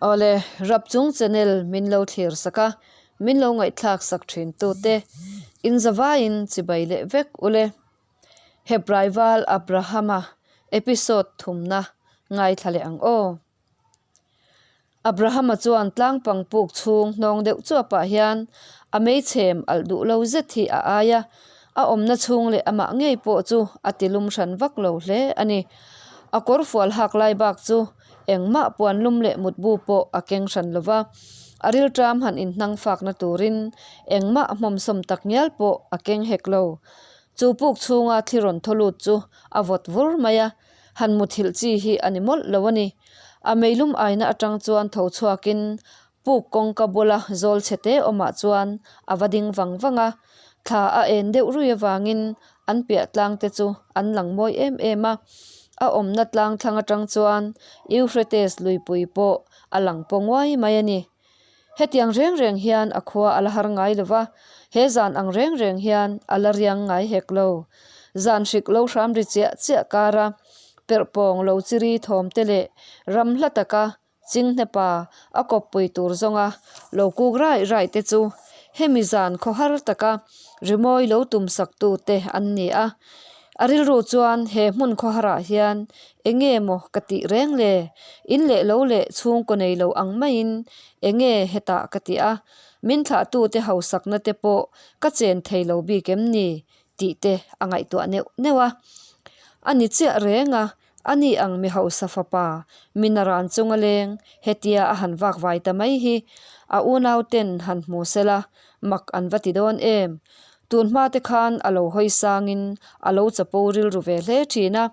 Awle, Rapchung channel min lo thlir sak a, min lo ngaihthlak sak thin tute in zavaiin chibai leh vek ule. Hebraival Abrahama episode thumna ngaithla leh ang aw. Abrahama chuan tlangpang puk chhung hnawng deuh chuapah hian a meichhem alh duh lo zet hi a ai a, a awmna chhung leh amah ngei pawh chu a ti lum hran vak lo hle a ni. A kawr fual hak lai bak chu engmah puan lum leh mutbu pawh a keng hran lo va, a rilṭam han inhnang fakna turin engmah hmawmsawm tak ngial pawh a keng hek lo. Chu puk chhunga thli rawn thaw lut chu a vawt vur mai a, Han muthilh chi hi a ni mawlh lo a ni. A meilum aina atang chuan tho chhuakin puk kawngka bula zawl chhe te awmah chuan a va ding vang vang a. Thla a en deuh rui avangin an piah tlang te chu an lang mawi em em a. A awmna tlang thlang atang chuan Euphrates luipui pawh a lang paw nguai mai a ni. Hetiang reng reng hian a khua a la har ngai lo va, he zan ang reng reng hian a la riang ngai hek lo. Zan hrik lo hram ri chiah chiah kara perh pawng lo chiri thawm te leh ram hla taka Chinghnepa a kawppui tur zawnga lo kuk rai rai te chu hemi zan khaw har taka rimawi lo tum sak tu te an ni a. A rilru chuan he hmun khawharah hian enge maw ka tih reng le? In leh lo leh chhungkaw nei lo ang maiin enge hetah ka ti a, min thlahtute hausakna te pawh ka chen thei lo bik em ni? tih te a ngaihtuah neuh neuh a. A ni chiah reng a, ani ang mi hausa fapa minaran chunga leng hetia a han vak vai ta mai hi a unauten han hmu sela mak an va ti dawn em? Tun hma te khan a lo hawi sangin a lo chapo rilru ve hle thin a,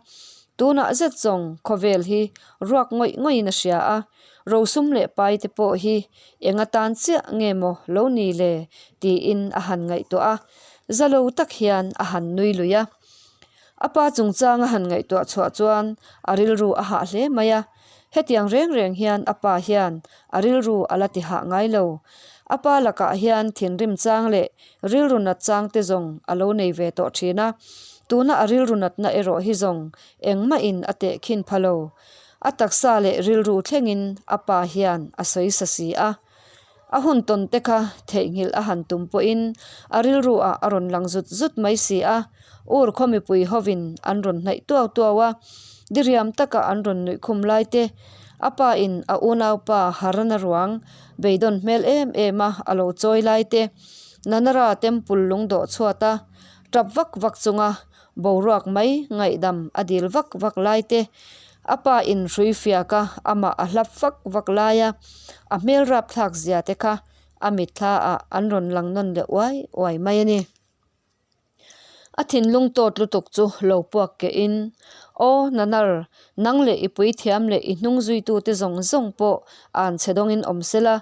tunah zet zawng khawvel hi ruak ngawih ngawih in a hria a, rosum leh pai te pawh hi eng atan chiah nge maw lo ni le tiin a han ngaihtuah a, za lo tak hian a han nui lui a. A pa chungchang a han ngaihtuah chhuah chuan a rilru a hah hle mai a, hetiang reng reng hian a pa hian a rilru a la ti hah ngai lo. A pa lakah hian thinrim chang leh rilru nat chang te zawng a lo nei ve tawh thin a, tuna a rilru natna erawh hi zawng engmahin a tehkhin pha lo. A taksa leh rilru thlengin a pa hian a sawi sa si a. A hun tawn te kha theihnghilh a han tum pawhin a rilru ah a rawn lang zut zut mai si a, ur khaw mipui hovin an rawn hnaih tuau tuau a, diriam taka an rawn nuih khum lai te, a pa in a unaupa Harana ruang beidawn hmel em em a a lo chawi lai te, Nanara temple lung dawh chhuat a tap vak vak chunga boruak mai ngaihdam a dil vak vak lai te, A pa in hrui fiak a, amah a hlap vak vak lai a, a hmel rapthlak zia te kha a mitthla ah an rawn lang nawn leh uai uai mai a ni. A thinlung tawt lutuk chu lo puak keh in, Aw Nanar, nang leh i puithiam leh i hnung zuitu te zawng zawng pawh an chhe dawngin awm sela,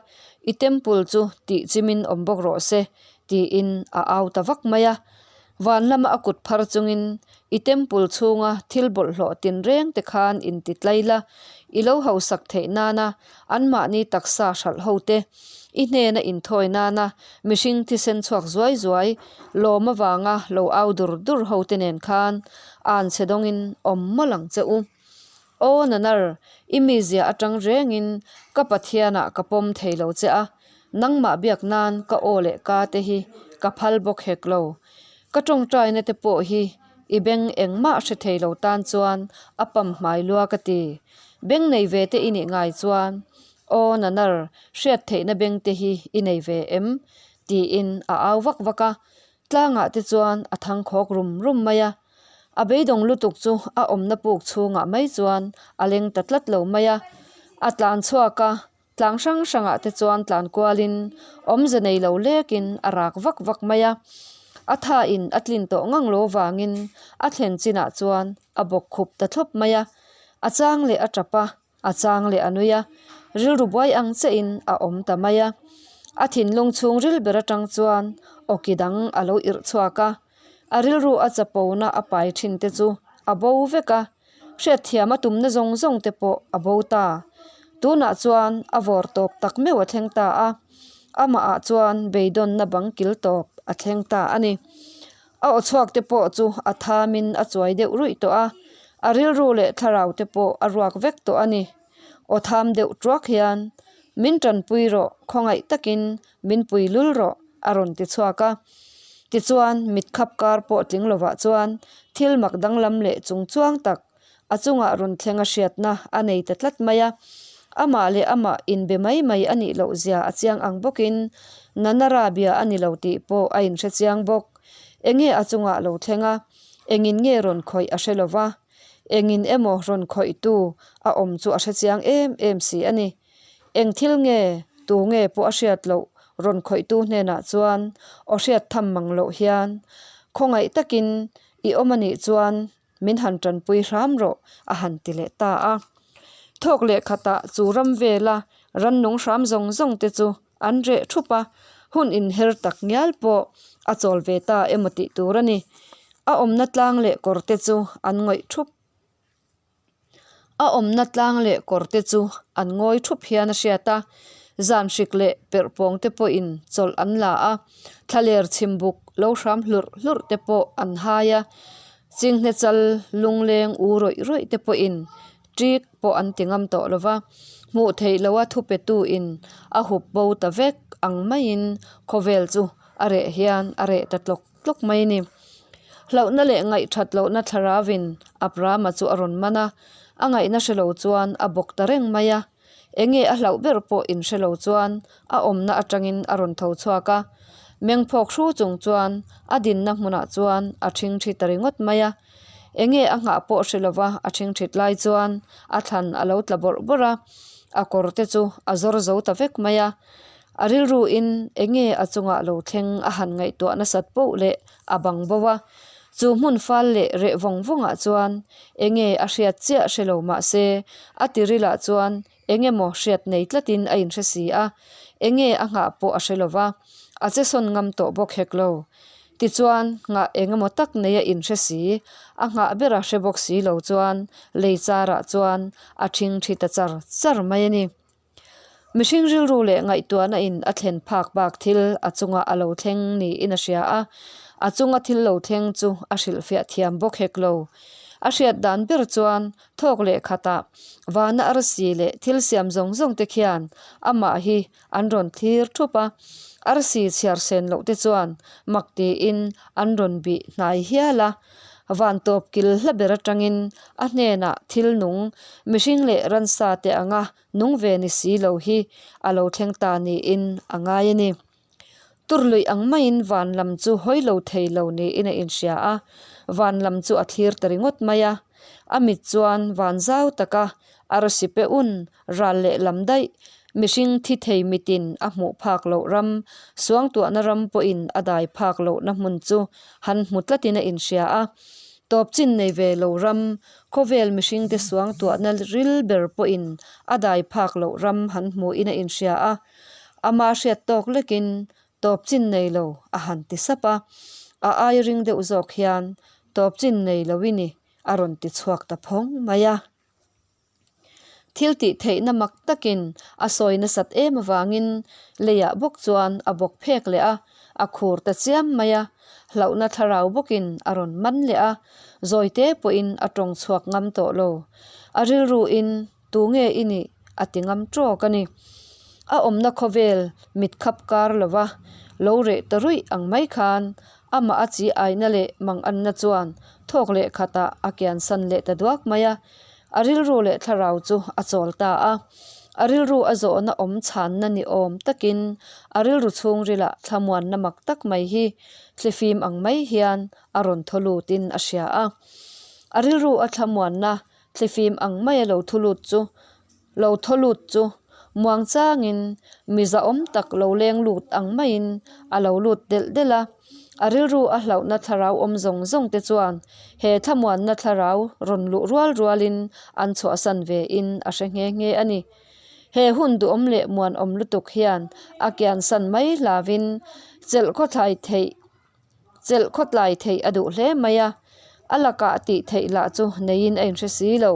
i temple chu tih chimin awm bawk rawh se, tiin a au ta vak mai a. Van lama a kut phar chungin i temple chhunga thil bawlhhlawh tinreng te khan inti tlai la, i lo hausak theih nana anmahni taksa hralh ho te, i hnena inthawi nana mihring thisen chhuak zuai zuai lawm avanga lo au dur dur ho te nen khan an chhe dawngin awm mawlh ang che u. Aw Nanar, i mizia atang rengin ka Pathianah ka pawm thei lo che a, nangmah biak nan ka aw leh ka te hi ka phal bawk hek lo. Ka tawngtaina te pawh hi i beng engmah hre thei lo tan chuan a pam hmai lua ka ti. Beng nei ve te i nih ngai chuan, Aw Nanar, hriat theihna beng te hi i nei ve em? tiin a au vak vak a, tlangah te chuan a thangkhawk rum rum mai a. A beidawng lutuk chu a awmna puk chhungah mai chuan a leng ta tlat lo mai a, a tlan chhuak a, tlang hrang hrangah te chuan tlan kualin awmze nei lo lekin a rak vak vak mai a. A thain a tlin tawh ngang lo vangin a thlen chinah chuan a bawk khup ta thlawp mai a, a chang leh a tap a, A chang leh a nui a, rilru buai ang chiahin a awm ta mai a. A thinlung chhung ril ber atang chuan awki dang a lo irh chhuak a, a rilru a chapona a pai thin te chu a bo vek a, hriatthiam a tumna zawng zawng te pawh a bo ta. Tunah chuan a vawr tawp tak meuh a thleng ta a, amah ah chuan beidawnna bang kil tawp a thleng ta a ni. A aw chhuak te pawh chu a thamin a chuai deuh ruih tawh a, a rilru leh thlarau te pawh a ruak vek tawh a ni. Aw tham deuh tuak hian. Min tanpui rawh, khawngaih takin min pui lul rawh, a rawn ti chhuak a. Tichuan, mit khap kar pawh tling lovah chuan thil mak danglam leh chung chuang tak a chungah rawn thleng a hriatna a nei ta tlat mai a. Amah leh amah inbe mai mai a nih loh zia a chiang ang bawkin Nanara bia a ni lo tih pawh a inhre chiang bawk. Enge a chungah lo thleng a, engin nge rawn khawih a hre lova, engin emaw rawn khawihtu a awm chu a hre chiang em em si a ni. Eng thil nge, tu nge pawh a hriat loh rawn khawihtu hnenah chuan aw hriat tham mang loh hian khawngaih takin i awm a nih chuan min han tanpui hram rawh a han ti leh ta a. Thawk leh khatah chu ram vela rannung hram zawng zawng te chu an reh thup a, hun inher tak ngial pawh a chawl ve ta emaw tih tur a ni. A awmna tlang leh kawr te chu an ngawih thup. A awmna tlang leh kawr te chu an ngawi thup hian a hriat a, zan hrik leh perh pawng te pawhin chawlh an la a, thlaler chhim buk lo hram hlurh hlurh te pawh an hai a, chinghne chal lungleng u rawih rawih te pawhin ṭik pawh an ti ngam tawh lo va, hmuh theih loha thupetu in a hup bo ta vek ang maiin khawvel chu a reh hian a reh ta tlawk tlawk mai a ni. Hlauhna leh ngaihthat lohna thlaravin Abrahama chu a rawn man a, a ngaihna hre lo chuan a bawk ta reng mai a. Enge a hlauh ber pawh inhre lo chuan a awmna atangin a rawn tho chhuak a. Mengphawk hru chung chuan a dinna hmunah chuan a ṭhingṭhi ta ringawt mai a. Enge a nghah pawh hre lova a ṭhingṭhit lai chuan a thlan a lo tla bawrh bawrh a, a kawr te chu a zawr zo ta vek mai a. A rilruin enge a chungah lo thleng a han ngaihtuah nasat poh leh a bang bo a, chu hmun fal leh reh vawng vawngah chuan enge a hriat chiah hre lo mah se a tirilah chuan eng emaw hriat nei tlatin a inhre si a, enge a nghah pawh a hre lo va, a che sawn ngam tawh bawk hek lo. Tichuan nghah eng emaw tak nei a inhre si, a nghah bera hre bawk si lo chuan lei charah chuan a ṭhingṭhi ta char char mai a ni. Mihring rilru leh ngaihtuahna in a thlen phak bak thil a chunga a lo thleng niin a hria a, a chunga thil lo thleng chu a hrilhfiah thiam bawk hek lo. A hriat dan ber chuan thawk leh khatah vana arsi leh thil siam zawng zawng te khian amah hi an rawn thlir thup a, arsi chhiar sen loh te chuan mak tiin an rawn bih hnai hial a. Van tawp kil hla ber atangin a hnenah thil nung mihring leh ransa te anga nung ve ni si lo hi a lo thleng ta niin a ngai a ni. Tur luih ang maiin van lam chu hawi lo thei lo niin a inhria a, van lam chu a thlir ta ringawt mai a. A mit chuan van zau taka arsi pe un ral leh lam daih, mihring thi thei mitin a hmuh phak loh ram, suangtuahna ram pawhin a dai phak lohna hmun chu han hmu tlatin a inhria a. Tawp chin nei ve lo ram, Khawvel mihringte suangtuahna ril ber pawhin a dai phak loh ram han hmuhin a inhria a, ama hriat tawk lekin tawp chin nei lo a han ti sap a, a ai ring deuh zawk hian tawp chin nei lo i ni a rawn ti chhuak ta phawng mai a. Thil tih theihna mak takin a sawi nasat em avangin leiah bawk chuan a bawk phek leh a, a khur ta chiam mai a, hlauhna thlarau bawkin a rawn man leh a, zawite pawhin a tawng chhuak ngam tawh lo. A rilruin tu nge i nih a ti ngam tawk a ni. A awmna khawvel mit khap kar lova lo reh ta ruih ang mai khan amah a chi aina leh manganna chuan thawk leh khatah a kiansan leh ta duak mai a. A rilru leh thlarau chu a chawl ta a, a rilru a zawhna awm chhanna ni awm takin a rilru chhungrilah thlamuanna mak tak mai hi thlifim ang mai hian a rawn thaw lutin a hria a. A rilru a thlamuanna thlifim ang maia lo thu lut chu lo thaw lut chu muang changin mi zahawm tak lo leng lut ang maiin a lo lut delh delh a. A rilru a hlauhna thlarau awm zawng zawng te chuan he thlamuanna thlarau rawn luh rual rualin an chhuahsan ve in a hre nghe nghe a ni. He hun duhawm leh muanawm lutuk hian a kiansan mai hlavin chelh khawthlai theih chelh khawtlai theih a duh hle mai a, a lakah tih theih lah chu neiin a inhre si lo.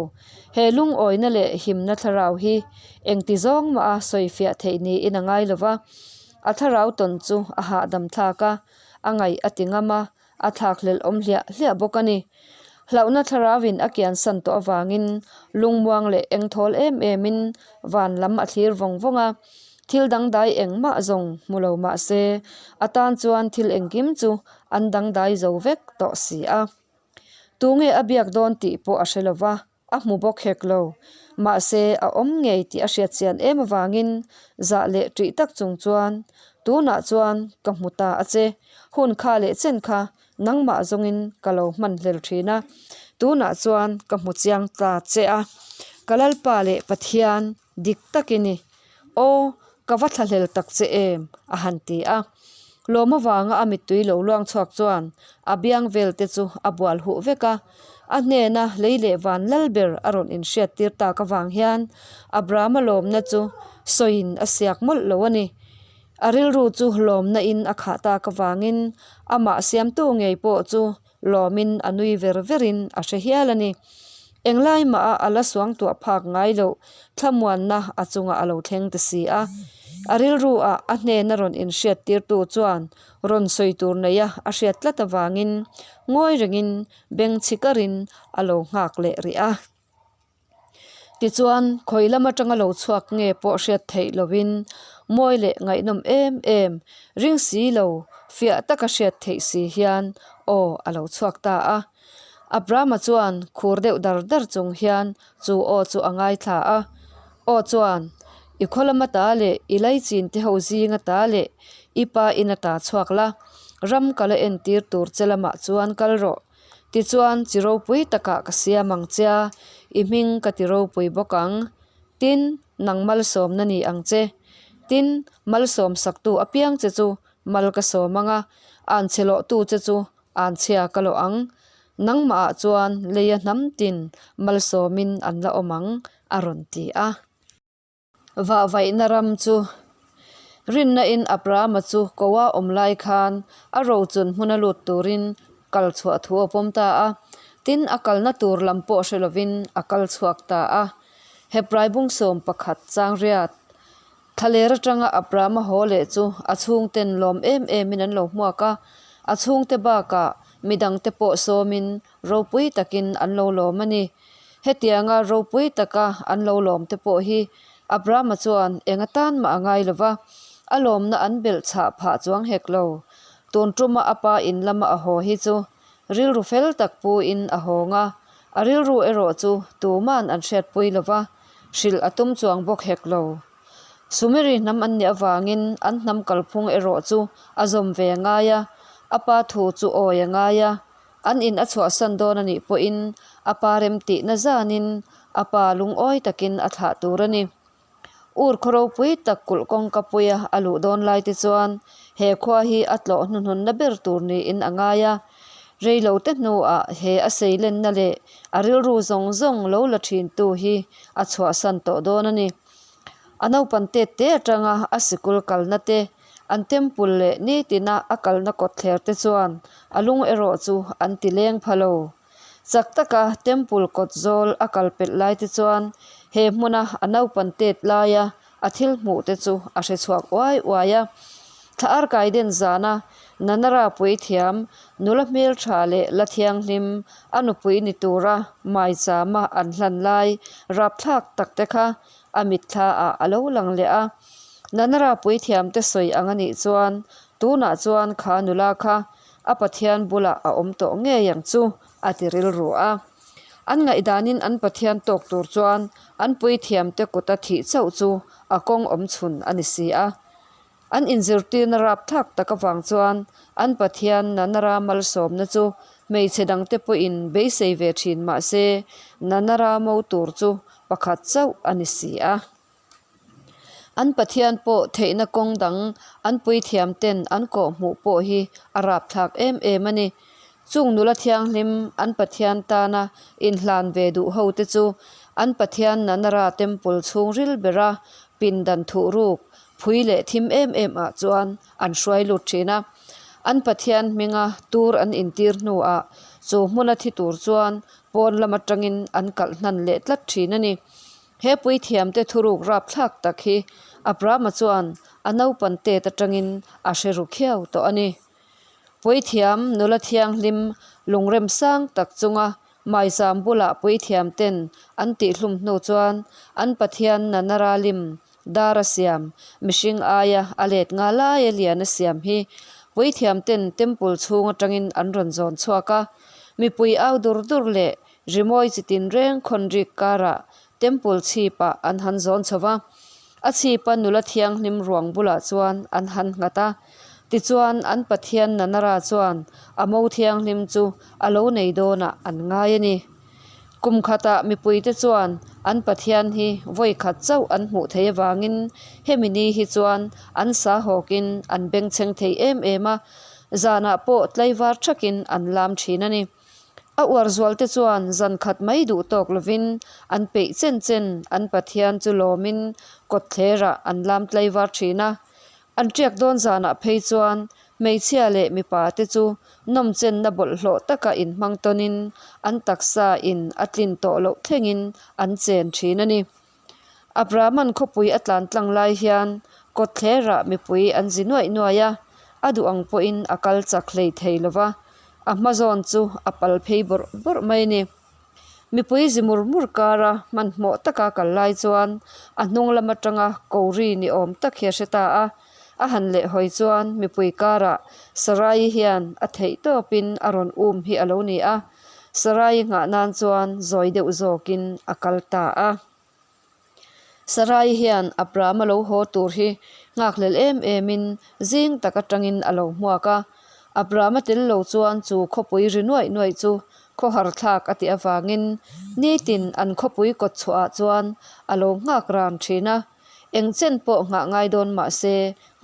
He lungawina leh himna thlarau hi engti zawng mah a sawifiah theih niin a ngai lo va. A thlarau tawn chu a hahdam thlak a, a ngaih a ti ngam a, a thlakhlelh awm hliah hliah bawk a ni. Hlauhna thlarauin a kiansan tawh avangin lungmuang leh engthawl em emin van lam a thlir vawng vawng a. Thil dangdai engmah zawng hmu lo mah se, a tan chuan thil engkim chu an dangdai zo vek tawh si a. Tunge a biak dawn tih pawh a hre lo va, a hmu bawk hek lo. Mahse, a awm ngei tih a hriat chian em avangin zah leh ṭih tak chung chuan, Tunah chuan ka hmu ta a che, hun kha leh chen kha nangmah zawngin ka lo hman hlel ṭhin a, tunah chuan ka hmu chiang ta che a, ka Lalpa leh Pathian dik tak i ni. Aw, ka va thlahlel tak che em? a han ti a. Lawm avanga a mittui lo luang chhuak chuan a biang vel te chu a bual huh vek a. A hnena lei leh van lal ber a rawn inhriat tir tak avang hian Abrahama lawmna chu sawiin a siak mawlh lo a ni. A rilru chu lawmna in a khah tak avangin amah siamtu ngei pawh chu Lawmin a nui ver verin a hre hial a ni. Englai mah a a la suangtuah phak ngai loh thlamuanna a chungah a lo thleng ta si a. A rilru ah a hnena rawn inhriat tirtu chuan rawn sawi tur neia a hriat tlat avangin ngawi rengin beng chhi karin a lo nghak leh rih a. Tichuan, khawi lam atanga lo chhuak nge pawh hriat theih lovin mawi leh ngaihnawm em em, ring si lo, fiah taka hriat theih si hian aw a lo chhuak ta a. Abrahama chuan khur deuh dar dar chung hian chu aw chu a ngaithla a. Aw chuan, I khaw lama ta leh i laichin te ho zinga ta leh i pa in ata chhuak la, ram ka la entir tur che lamah chuan kal rawh. Tichuan, chi ropui takah ka siam ang che a, i hming ka ti ropui bawk ang. Tin, nang malsawmna ni ang che. Tin, malsawm saktu apiang che chu mal ka sawm ang a, anchhe lawhtu che chu anchhia ka lawh ang. Nangmahah chuan leia hnam tin malsawmin an la awm ang, a rawn ti a. Vahvaihna ram chu rinna in Abrahama chu koa awm lai khan a rochun hmuna lut turin kal chhuah thu a pawm ta a, tin a kalna tur lam pawh hre lovin a kal chhuak ta a. Hebrai bungsawm pakhat changriat thlaler atanga Abrahama haw leh chu a chhungten lawm em emin an lo hmuak a, a chhungte bakah midangte pawh sawmin ropui takin an lo lawm a ni. Hetianga ropui taka an lo lawm te pawh hi Abrahama chuan eng atan mah a ngai lo va, a lawmna an belh chhah phah chuang hek lo. Tun tuma a pa in lama a haw hi chu rilru fel tak puin a hawng a, a rilru erawh chu tuman an hriatpui lo va, hrilh a tum chuang bawk hek lo. Sumeri hnam an nih avangin an hnam kalphung erawh chu a zawm ve a ngai a, a pa thu chu awi a ngai a, An in a chhuahsan dawn a nih pawhin a pa remtihna zanin a pa lungawi takin a thlah tur a ni. Ur khaw ropui tak kulh kawngka puia a luh dawn lai te chuan he khua hi a tlawh hnuhnunna ber tur niin a ngai a. Reilote hnuah he a seilenna leh a rilru zawng zawng lo la thintu hi a chhuahsan tawh dawn a ni. A naupan tet te atanga a sikul kalna te An temple leh nitina a kalna kawtthler te chuan a lung erawh chu an ti leng pha lo. Chak taka temple kawt zawl a kal pelh lai te chuan he hmuna a naupan tet laia a thil hmuh te chu a hre chhuak uai uai a. Thla arkai den zana Nanara puithiam nula hmeltha leh la thianghlim a nupui ni tura maichama an hlan lai rapthlak tak te kha a mitthla ah a lo lang leh a. Nanara puithiamte sawi ang a nih chuan tunah chuan kha nula kha a Pathian bulah a awm tawh ngei ang chu a ti rilru a. An ngaihdanin an Pathian tawk tur chuan an puithiamte kuta thih chauh chu a kawng awm chhun a ni si a. An inzirtirna rapthlak tak avang chuan an Pathian Nanara malsawmna chu hmeichhe dangte pawhin beisei ve thin mah se Nanara mo tur chu pakhat chauh a ni si a. An Pathian pawh theihna kawng dang an puithiam ten an kawh hmuh pawh hi a rapthlak em em a ni. Chung nula thianghlim an Pathian tana inhlan ve duh ho te chu an Pathian Nanara Temple chhungril bera pindan thuhruk phui leh thim em em ah chuan an hruai lut thin a. An Pathian hminga tur an intir hnuah chu hmuna thi tur chuan pawn lam atangin an kalh hnan leh tlat thin a ni. He puithiamte thuruk rapthlak tak hi Abrahama chuan a naupan tet atangin a hre ru khiau tawh a ni. Puithiam nula thianghlim lungrem sang tak chunga Maicham bulah puithiam ten an tihhlum hnu chuan an pathian Nanara lim dar a siam, mihring aia a let nga laia lian a siam hi puithiam ten temple chhung atangin an rawn zawn chhuak a. Mipui au dur dur leh rimawi chi tinreng khawnrik karah temple chhipah an han zawn chho va. A chhipa nula thianghlim ruang bulah chuan an han nghat a. Tichuan an Pathian Nanara chuan a mo thianghlim chu a lo nei dawnah an ngai a ni. Kum khatah mipuite chuan an Pathian hi vawi khat chauh an hmuh theih avangin hemi ni hi chuan an sa hawkin an bengchheng thei em em a, zanah pawh tlaivar thakin an lam thin a ni. A uar zualte chuan zan khat mai duh tawk lovin an peih chen chen an Pathian chu lawmin kawtthlerah an lam tlaivar thin a. An ṭiak dawn zanah phei chuan hmeichhia leh mipa te chu nawmchenna bawlhhlawh taka inhmang tawnin an taksa in a tlin tawh loh thlengin an chen thin a ni. Abrahman khawpui a tlan tlang lai hian kawtthlerah mipui an zi nuaih nuaih a, a duh ang pawhin a kal chak hlei thei lo va, a hma zawn chu a pal phei bawrh bawrh mai a ni. Mipui zi mur mur kara hmanhmawh taka kal lai chuan a hnung lam atanga ko ri ni awm tak hi a hre ta a, a han lehhawi chuan mipui karah Sarai hian a theih tawpin a rawn um hi a lo ni a, Sarai nghah nan chuan zawi deuh zawkin a kal ta a. Sarai hian Abraham a lo haw tur hi nghakhlel em emin zing tak atangin a lo hmuak a. Abraham a tel lo chuan chu khawpui ri nuaih nuaih chu khawhar thlak a tih avangin nitin an khawpui kawt chhuahah chuan a lo nghak ran thin a. Eng chen pawh nghah ngai dawn mah se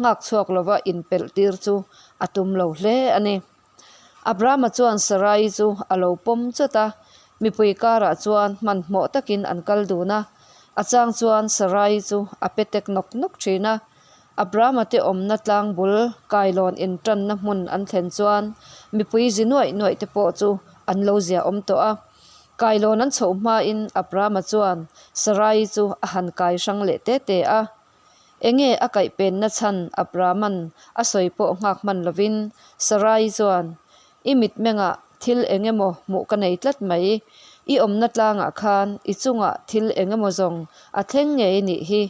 nghak chhuak lova inpelh tir chu a tum lo hle a ni. Abrahama chuan Sarai chu a lo pawm chawt a, mipui karah chuan hmanhmawh takin an kal dun a. A chang chuan Sarai chu a pe tek nawk nawk thin a. Abrahama te awmna tlang bul kailawn intanna hmun an thlen chuan mipui zi nuaih nuaih te pawh chu an lo zia awm tawh a. Kailawn an chhoh hmain Abrahama chuan Sarai chu a han kai hrang leh te te a. Enge a kaihpenna chhan Abrahman a sawi pawh nghak hman lovin Sarai chuan, I mitmengah thil eng emaw hmuh ka nei tlat mai. I awmna tlangah khan i chungah thil eng emaw zawng a thleng ngei nih hi.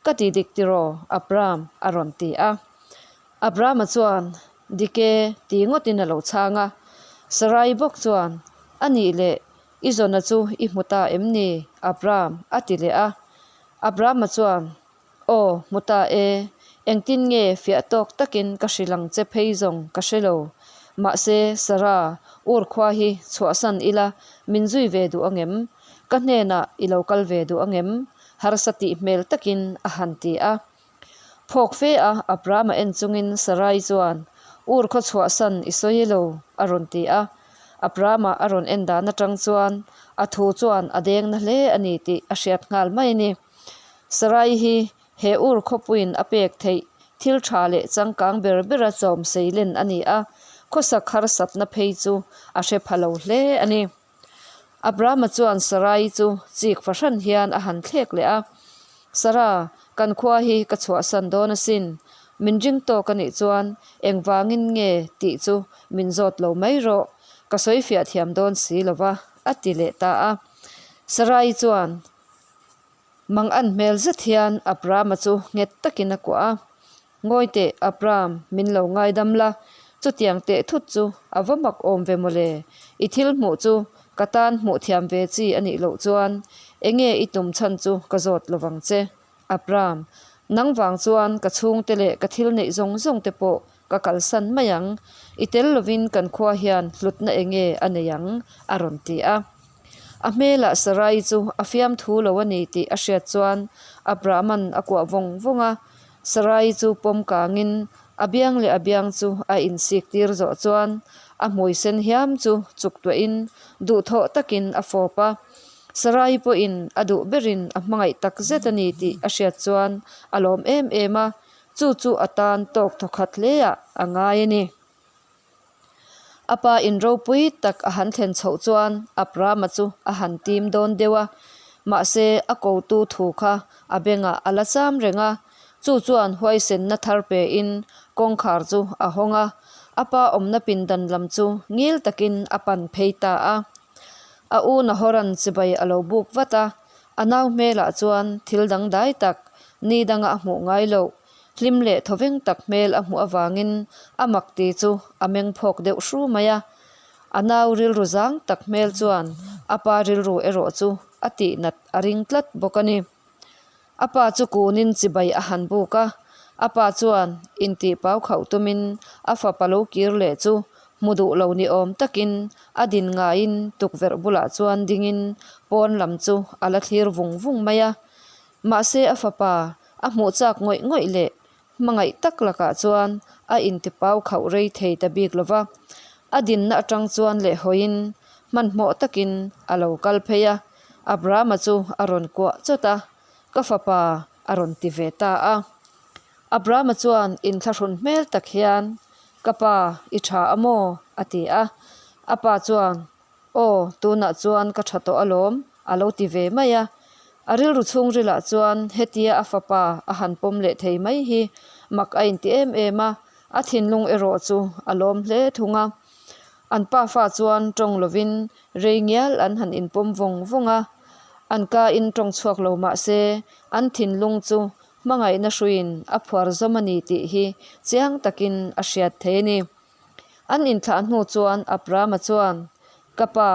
Ka ti dik tiraw, Abraham? a rawn ti a. Abrahama chuan, Dik e, ti ngawtin a lo chhang a. Sarai bawk chuan, A nih leh, i zawna chu i hmu ta em ni, Abraham? a ti leh a. Abrahama chuan, Aw, hmu ta e, engtin nge fiah tawk takin ka hrilh ang che phei zawng ka hre lo. Mahse, Sarah, Ur khua hi chhuahsan ila min zui ve duh angem? Ka hnenah i lo kal ve duh angem? Harsa tih hmel takin a han ti a. Phawk fe a, Abrahama en chungin Sarai chuan, Ur khaw chhuahsan i sawi lo, a rawn ti a. Abrahama a rawn en dan atang chuan a thu chuan a deng na hle a ni tih a hriat nghal mai a ni. Sarai hi he Ur khawpuiin a pek theih thil tha leh changkang ber bera chawm seilen a ni a, khawsak harsatna phei chu a hre pha lo hle a ni. Abrahama chuan Sarai chu chik fahran hian a han thlek leh a, Sara, kan khua hi ka chhuahsan dawn asin. Min ring tawk a nih chuan engvangin nge tih chu min zawt lo mai rawh, ka sawi fiah thiam dawn si lo va, a ti leh ta a. Sarai chuan mang an hmel zet hian Abrahama chu nghet takin a kuah a. Ngawi teh, Abram, min lo ngaidam la, chutiang teh thut chu a va mak awm ve mawle. I thil hmuh chu ka tan hmuh thiam ve chi a nih loh chuan enge i tum chhan chu ka zawt lo vang che. Abram, nang vang chuan ka chhungte leh ka thil neih zawng zawng te pawh ka kalsan mai ang. I tel lovin kan khua hian hlutna enge a nei ang, a rawn ti a. A hmelah Sarai chu a fiamthu lo a ni tih a hriat chuan Abrahman a kuah vawng vawng a. Sarai chu pawm kangin a biang leh a biang chu a insik tir zawh chuan a hmui sen hiam chu chuk tuahin duhthawh takin a fawp a. Sarai pawhin a duh berin a hmangaih tak zet a ni tih a hriat chuan a lawm em em a, chu chu a tan tawk thawkhat hleah a ngai a ni. A pa in ropui tak a han thlen chhoh chuan Abrahama chu a han tim dawn deuh a, mahse a kotu thu kha a bengah a la cham reng a, chu chuan huaisenna thar pein kawngkhar chu a hawng a, a pa awmna pindan lam chu ngil takin a pan phei ta a. A u Nahoran chibai a lo buk vat a, a nau hmelah chuan thil dangdai tak, ni danga a hmuh ngai loh, hlim leh thawveng tak hmel a hmuh avangin a mak ti chu a meng phawk deuh hru mai a. A nau rilru zang tak hmel chuan a pa rilru erawh chu a tihnat a ring tlat bawk a ni. A pa chu kunin chibai a han buk a, a pa chuan intih pau khauh tumin a fapa lo kir leh chu hmu duh lo ni awm takin a din ngaiin tukverh bulah chuan dingin pawn lam chu a la thlir vung vung mai a. Mahse a fapa a hmuh chak ngawih ngawih leh hmangaih tak lakah chuan a inti pau khauh rei thei ta bik lo va. A dinna atang chuan leh hawiin hmanhmawh takin a lo kal phei a, Abrahama chu a rawn kuah chawt a, Ka fapa a rawn ti ve ta a. Abrahama chuan inthlahrun hmel tak hian, Ka pa, i tha a maw? a ti a. A pa chuan, Aw, tunah chuan ka tha tawh alawm, a lo ti ve mai a. A rilru chhungrilah chuan hetia a fapa a han pawm leh thei mai hi mak a inti em em a, a thinlung erawh chu a lawm hle thung a. An pafa chuan tawng lovin rei ngial an han inpawm vawng vawng a, an ka in tawng chhuak lo mah se an thinlung chu hmangaihna hruiin a phuar zawm a ni tih hi chiang takin a hriat thei a ni. An inthlah hnu chuan Abrahama chuan, Ka pa,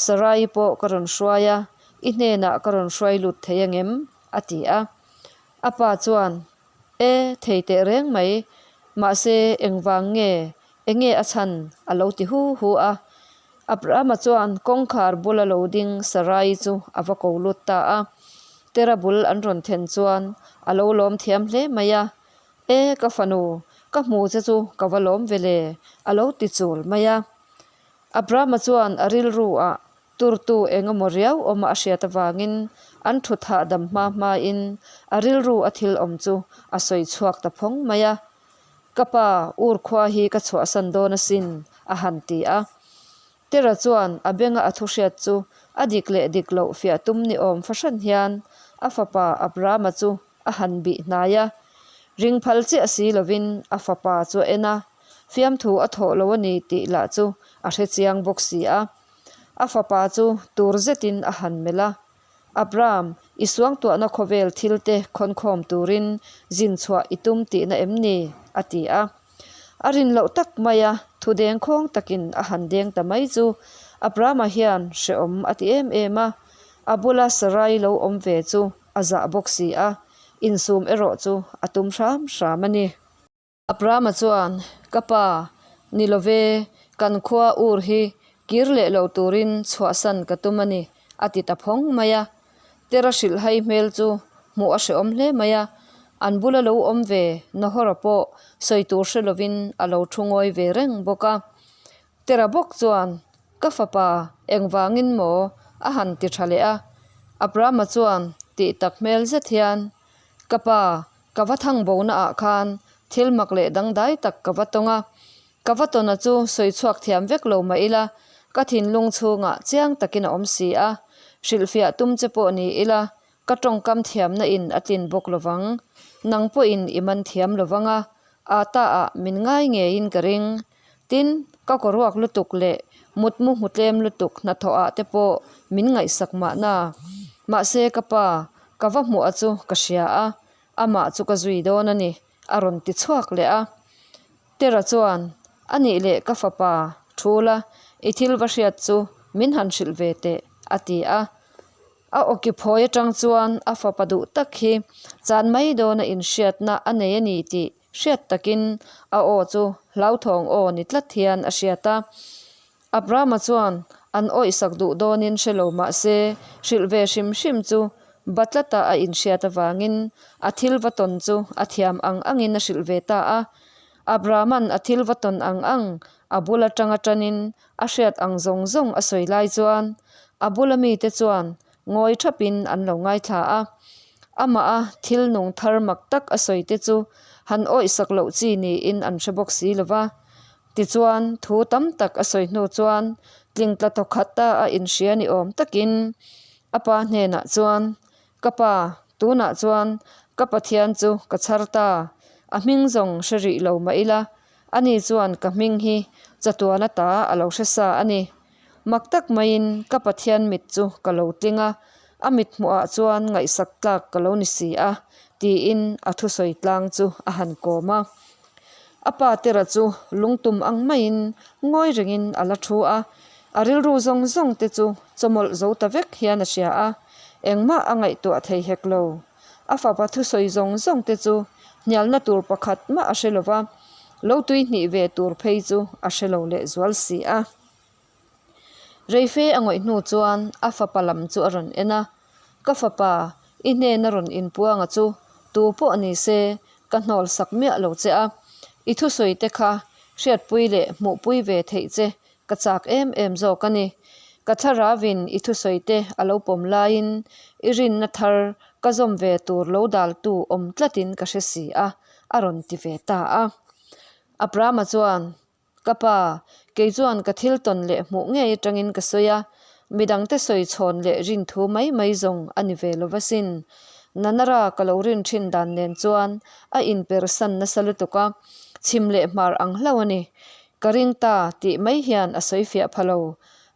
Sarai pawh ka rawn hruai a, i hnenah ka rawn hruai lut thei angem? a ti a. A pa chuan, E, thei teh reng mai, mahse engvang nge, enge a chhan? a lo ti hu hu a. Abrahama chuan kawngkhar bula lo ding Sarai chu a va ko lut ta a. Tera bul an rawn then chuan a lo lawm thiam hle mai a. E, ka fanu, ka hmu che chu ka va lawm ve le, a lo ti chul mai a. Abrahama chuan a rilru ah turtu eng emaw riau awma a hriat avangin an thu thah dam hma hmain a rilru a thil awm chu a sawi chhuak ta phawng mai a. Ka pa, ur khua hi ka chhuahsan dawn asin, a han ti a. Tera chuan a benga a thu hriat chu a dik leh dik loh fiah tum ni awm fahran hian a fapa Abrahama chu a han bih hnai a. Ring phal chiah si lovin a fapa chu a en a, fiamthu a thawh lo a ni tih lah chu a hre chiang bawk si a. A fapa chu tur zetin a han melh a, Abraham, i suangtuahna khawvel thilte khawnkhawm turin zin chhuah i tum tihna em ni? a ti a. A rin loh tak maia thu dengkhawng takin a han deng ta mai chu Abrahama hian hrehawm a ti em em a, a bula Sarai lo awm ve chu a zah bawk si a, insum erawh chu a tum hram hram a ni. Abrahama chuan, Ka pa, ni lo ve, kan khua ur hi kir leh lo turin chhuahsan ka tum a ni, a ti ta phawng mai a. Tera hrilhhai hmel chu hmuh a hrehawm hle mai a, an bula lo awm ve Nahora pawh sawi tur hre lovin a lo thu ngawi ve reng bawk a. Tera bawk chuan, Ka fapa, engvangin maw? a han ti tha leh a. Abrahama chuan tih tak hmel zet hian, Ka pa, ka va thang bona ah khan thil mak leh dangdai tak ka va tawng a. Ka va tawna chu sawi chhuak thiam vek lo mah ila, ka thinlung chhungah chiang takin a awm si a. Hrilhfiah tum che pawh ni ila, ka tawngkam thiamna in a tlin bawk lovang. Nang pawhin i man thiam lovang a, ata ah min ngai ngeiin ka ring. Tin, ka kawruak lutuk leh mutmu hmu tlem lutuk hnathawh ah te pawh min ngaihsak mahna. Mahse ka pa, ka va hmuh a chu ka hria a, amah chu ka zui dawn a ni, a rawn ti chhuak leh a. Tera chuan, A nih leh ka fapa, thu la, i thil va hriat chu min han hrilh ve teh, a ti a. A awki phawi atang chuan a fapa duh tak hi chan mai dawna inhriatna a nei a ni tih hriat takin a aw chu hlauthawng aw ni tlat hian a hriat a. Abrahama chuan an awihsak duh dawnin hre lo mah se, hrilh ve hrim hrim chu ba tlata a inhriat avangin a thil va tawn chu a thiam ang angin a hrilh ve ta a. Abrahama'n a thil va tawn ang ang a bul atanga tanin a hriat ang zawng zawng a sawi lai chuan a bula mite chuan ngawi thapin an lo ngaithla a. Amah a thil nung thar mak tak a sawi te chu han awihsak loh chi niin an hre bawk si lo va. Tichuan, thu tam tak a sawi hnu chuan tlingtla thawkhat ta a inhria ni awm takin a pa hnenah chuan, Ka pa, tunah chuan ka Pathian chu ka chhar ta, a hming zawng hre rih lo mah ila, ani chuan ka hming hi chatuan ata a lo hre sa a ni. Mak tak maiin ka Pathian mit chu ka lo tling a, a mit hmuhah chuan ngaihsak tlak ka lo ni si a, tiin a thusawi tlang chu a han kawm a. A pa Tera chu lungtum ang maiin ngawi rengin a la thu a, a rilru zawng zawng te chu chawmawlh zo ta vek hian a hria a, engmah a ngaihtuah thei hek lo. A fapa thusawi zawng zawng te chu hnialna tur pakhat mah a hre lo va, lo tui hnih ve tur phei chu a hre lo lehzual si a. Reife a ngawih hnu chuan a fapa lam chu a rawn en a, Ka fapa, i hnena rawn inpuanga chu tu pawh ni se ka hnawl sak miah lo che a, i thusawi te kha hriatpui leh hmuhpui ve theih che ka chak em em zawk a ni. Ka thlaravin i thusawi te a lo pawm laiin i rinna thar ka zawm ve tur lo daltu awm tlatin ka hre si a, a rawn ti ve ta a. Abrahama chuan, Ka pa, kei chuan ka thil tawn leh hmuh ngei atangin ka sawi a, midangte sawi chhawn leh rin thu mai mai zawng a ni ve lo va sin. Nanara ka lo rin thin dan nen chuan a inpersan nasa lutuk a, chhim leh hmar ang hlauh a ni. Ka ring ta tih mai hian a sawi fiah pha lo.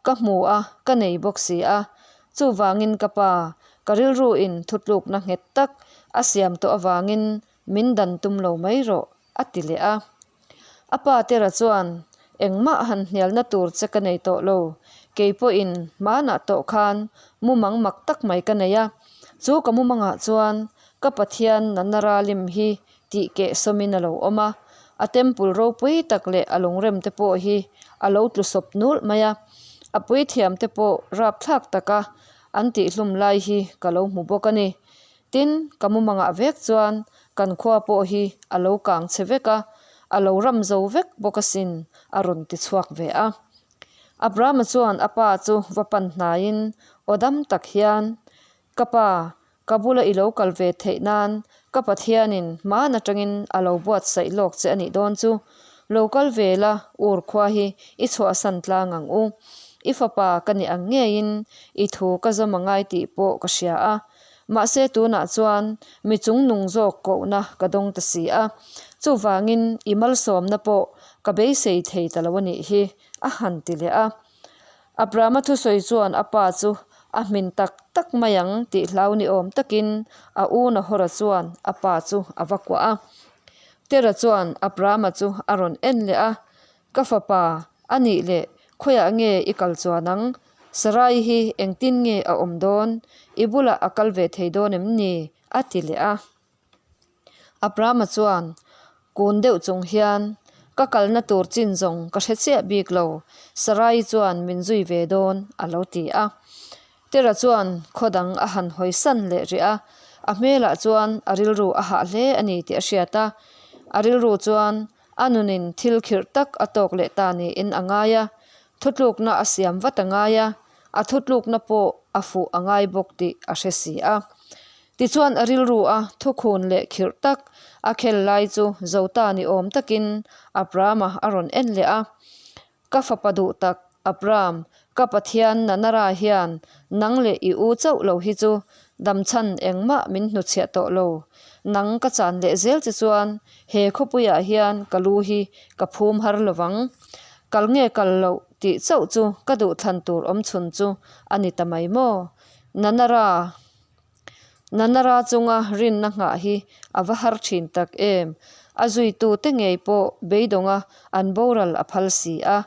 Ka hmu a, ka nei bawk si a. Chuvangin ka pa, ka rilruin thutlukna nghet tak a siam tawh avangin min dan tum lo mai rawh, a ti leh a. A pa Tera chuan, Engmah han hnialna tur che ka nei tawh lo. Kei pawhin hmanah tawh khan mumang mak tak mai ka nei a. Chu ka mumangah chuan ka Pathian Nana Ralim hi tih keh sawmin a lo awm a. A temple ropui tak leh a lungrem te pawh hi a lo tlu sawp nulh mai a. A puithiam te pawh rapthlak taka an tihhlum lai hi ka lo hmu bawk a ni. Tin, ka mumangah vek chuan kan khua pawh hi a lo kang chhe vek a, a lo ram zo vek bawk asin, a rawn ti chhuak ve a. Abrahama chuan a pa chu va pan hnaiin aw dam tak hian, Ka pa, ka bula i lo kal ve theih nan ka Pathianin hman atangin a lo buatsaih lawk che a nih dawn chu. Lo kal ve la, ur khua hi i chhuahsan tlang ang u. I fapa ka nih ang ngeiin i thu ka zawm a ngai tih pawh ka hria a. Mahse tunah chuan mi chungnung zawk kohna ka dawng ta si a, chuvangin i malsawmna pawh ka beisei thei ta lo a nih hi, a han ti leh a. Abrahama thusawi chuan a pa chu a hmin tak tak mai ang tih hlau ni awm takin a u Nahora chuan a pa chu a va kuah a. Tera chuan Abrahama chu a rawn en leh a, Ka fapa, a nih leh khawiah nge i kal chuan ang? Sarai hi engtin nge a awm dawn? I bulah a kal ve thei dawn em ni? a ti leh a. Abrahama chuan kun deuh chung hian, Ka kalna tur chin zawng ka hre chiah bik lo, Sarai chuan min zui ve dawn, a lo ti a. Tera chuan khaw dang a han hawi san leh rih a, a hmelah chuan a rilru a hah hle a ni tih a hriat a. A rilru chuan A nunin thil khirh tak a tawk leh ta niin a ngai a, thutlukna a siam vat a ngai a, a thutlukna pawh a fuh a ngai bawk tih a hre si a. Tichuan a rilru a thukhun leh khirh tak a khel lai chu Zota ni awm takin Abrahama a rawn en leh a. Ka fapa duh tak, Abram, ka Pathian Nanara hian nang leh i u chauh lo hi chu damchhan engmah min hnuchhiah tawh lo. Nang ka chan leh zel che chuan he khawpuiah hian ka lu hi ka phum har lo vang. Kal nge kal loh tih chauh chu ka duhthlan tur awmchhun chu a ni ta mai maw? Nanara. Nanara chunga rinna nghah hi a va har thin tak em? A zuitute ngei pawh beidawnga an boral a phal si a,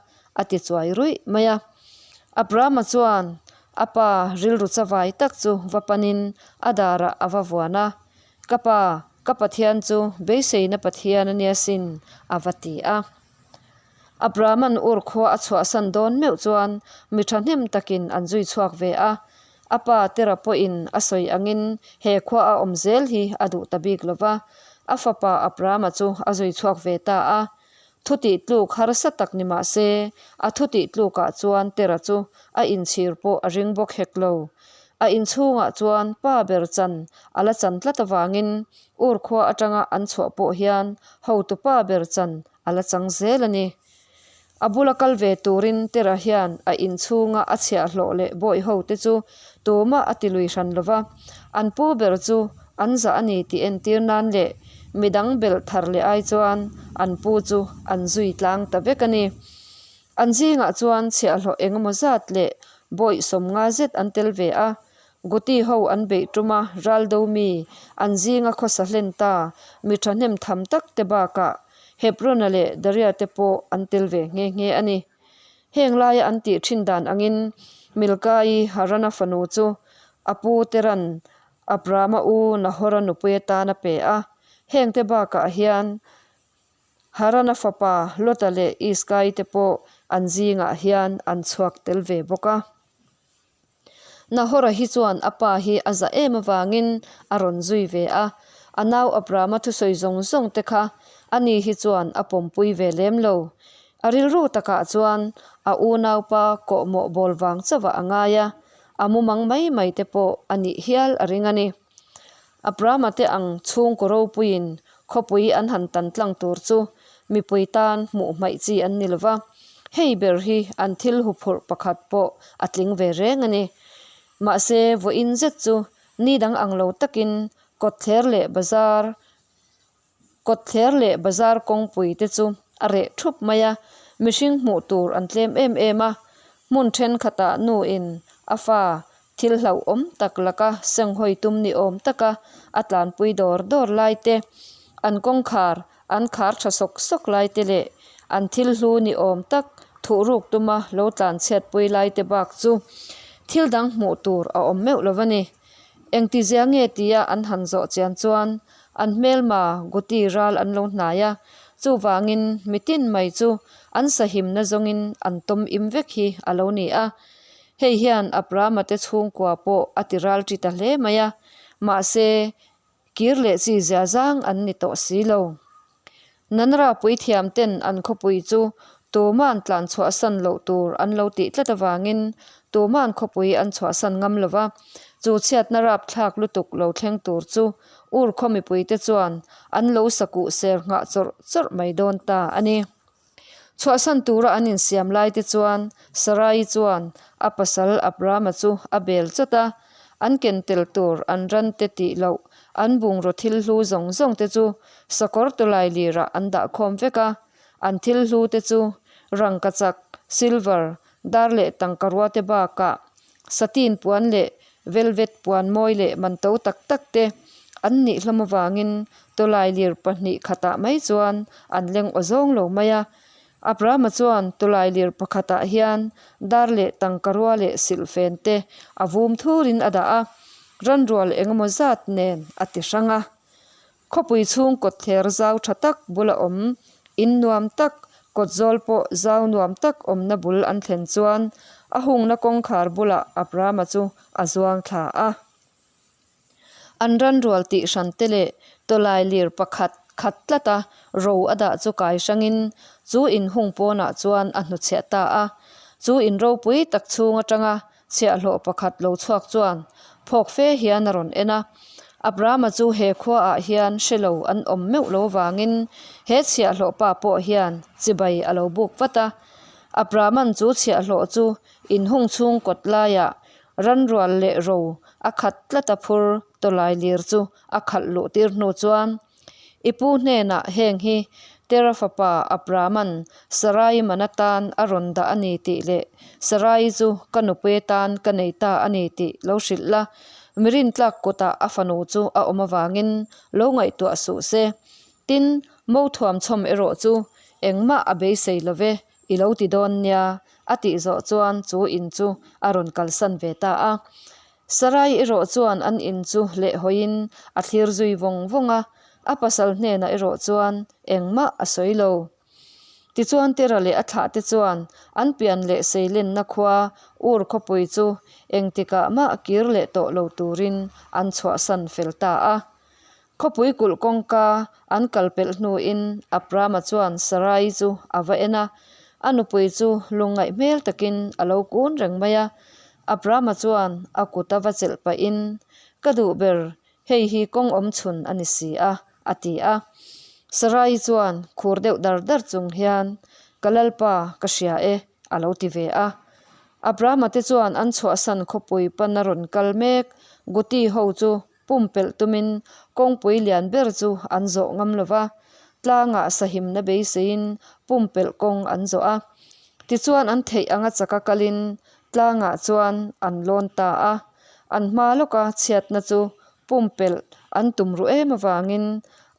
a ti chuai ruih mai a. Abrahama chuan a pa rilru chavai tak chu va panin a darah a va vuan a, Ka pa, ka Pathian chu beiseina Pathian a nia sin, a va ti a. Abrahama'n Ur khua a chhuahsan dawn meuh chuan mi thahnem takin an zui chhuak ve a. A pa Tera pawhin a sawi angin he khua a awm zel hi a duh ta bik lo va, a fapa Abrahama chu a zui chhuak ve ta a. Thu tih tluk harsa tak ni mah se, a thu tih tlukah chuan Tera chu a inchhir pawh a ring bawk hek lo. A inchhungah chuan pa ber chan a la chan tlat avangin Ur khua atanga an chhuah pawh hian hotupa ber chan a la chang zel a ni. A bula kal ve turin Tera hian a inchhunga a chhiahhlawh leh bawih ho te chu tumah a ti lui hran lo va, an pu ber chu an zah a ni tih entir nan leh midang belh thar leh ai chuan an pu chu an zui tlang ta vek a ni. An zingah chuan chhiahhlawh eng emaw zat leh bawih 50 zet an tel ve a, Guti ho an beih tum a, raldo mi an zinga khawsa hlen ta mi thahnem tham tak te bakah Hebrona leh Daria te pawh an tel ve nghe nghe a ni. Heng laia an tih thin dan angin Milkai Harana fanu chu a pu Teran Abrama u Nahora nupui atan a pe a, hengte bakah hian Harana fapa Lota leh Iskai te pawh an zingah hian an chhuak tel ve bawk a. Nahora hi chuan a pa hi a za em avangin a rawn zui ve a, a nau Abrama thusawi zawng zawng te kha ani hi chuan a pawmpui ve lem lo. A rilru takah chuan a unaupa kawhmawh bawl vang chauhah a ngai a, a mumang mai mai te pawh a nih hial a ring a ni. Abrama te ang chhungkaw ropuiin khawpui an han tan tlang tur chu mipui tan hmuh hmaih chi an ni lova, hei ber hi an thil huphurh pakhat pawh a tling ve reng a ni. Mahse, vawiin zet chu ni dang ang lo takin kawtthler leh bazar Kawtthler leh bazar kawngpui te chu a reh thup mai a, mihring hmuh tur an tlem em em a, hmun thenkhatah nu in a fa thil hlauhawm tak laka senghawi tum ni awm taka a tlanpui dawr dawr lai te, an kawngkhar an khar tha sawk sawk lai te leh an thil hlu ni awm tak thuhruk tuma lo tlanchhiatpui lai te bak chu thil dang hmuh tur a awm meuh lo a ni. Engtizia nge tia an han zawh chian chuan an hmelma Guti ral an lo hnai a, chuvangin mitin mai chu an sahimna zawngin an tawm im vek hi a lo ni a. Hei hian Abrahama te chhungkua pawh a ti ral ṭi ta hle mai a, mahse kir leh chi zia zang an ni tawh si lo. Nanra puithiam ten an khawpui chu tuma'n tlan chhuahsan loh tur an lo tih tlat avangin tuma'n khawpui an chhuahsan ngam lo va, chu chhiatna rapthlak lutuk lo thleng tur chu Ur khaw mipuite chuan an lo sakuh ser nghah chawrh chawrh mai dawn ta a ni. Chhuahsan tura an insiam lai te chuan Sarai chuan a pasal Abrama chu a bel chawt a, an ken tel tur an ran te tih loh an bungraw thil hlu zawng zawng te chu sakawr tawlai lirah an dah khawm vek a, an thil hlu te chu rangkachak, silver, dar leh tangkarua te bakah satin puan leh velvet puan mawi leh man to tak tak te an nih hlawm avangin tawlai lir pahnih khatah mai chuan an leng aw zawng lo mai a. Abrahama chuan tawlai lir pakhatah hian dar leh tangkarua leh silhfen te a vum thurin a dah a, ranrual engemaw zat nen a ti hrang a. Khawpui chhung kawtthler zau tha tak bula awm, in nuam tak, kawtzawl pawh zau nuam tak awmna bul an thlen chuan a hungna kawngkhar bulah Abrahama chu a zuang thla a. An ranrual tih hran te leh tawlai lir pakhat khat tlata ro a dah chu kai hrangin chu in hung pawnah chuan a hnuchhiah ta a. Chu in ropui tak chhung atanga Chhiahhlawh pakhat lo chhuak chuan phawk fe hian a rawn en a. Abrahama chu he khuaah hian hre lo an awm meuh lo vangin he chhiahhlawh pa pawh hian chibai a lo buk vat a. Abrahama'n chu chhiahhlawh chu inhung chhung kawt laiah ranrual leh ro a khat tlat a phur tawlai lir chu a khalh luh tir hnu chuan I pu hnenah heng hi Tera fapa Abrahama'n Sarai man atan a rawn dah a ni tih leh Sarai chu ka nupui atan ka nei ta a ni tih lo hrilh la, mi rintlak kutah a fanu chu a awm avangin lo ngaihtuah suh se. Tin, mo thuamchhawm erawh chu engmah a beisei lo ve, i lo ti dawn nia, a tih zawh chuan chu in chu a rawn kalsan ve ta a. Sarai erawh chuan an in chu lehhawiin a thlir zui vawng vawng a, a pasal hnenah erawh chuan engmah a sawi lo. Tichuan Tera leh a thlahte chuan an pian leh seilenna khua Ur khawpui chu engtikah mah kir leh tawh lo turin an chhuahsan fel ta a. Khawpui kulh kawngka an kal pelh hnuin Abrama chuan Sarai chu a va en a, a nupui chu lungngaih hmel takin a lo kun reng mai a. Abrama chuan a kut a va chelh pahin, Ka duh ber, hei hi kawng awm chhun a ni si a, a ti a. Sarai chuan khur deuh dar dar chung hian, Ka Lalpa, ka hria e, a lo ti ve a. Abrama te chuan an chhuahsan khawpui pana rawn kal mek Guti ho chu Pumpelh tumin kawngpui lian ber chu an zawh ngam lo va, tlangah sahimna beiseiin pumpelh kawng an zawh a. Tichuan an theih anga chaka kalin tlangah chuan an lawn ta a, an hma lawka chhiatna chu pumpelh an tum ruh em avangin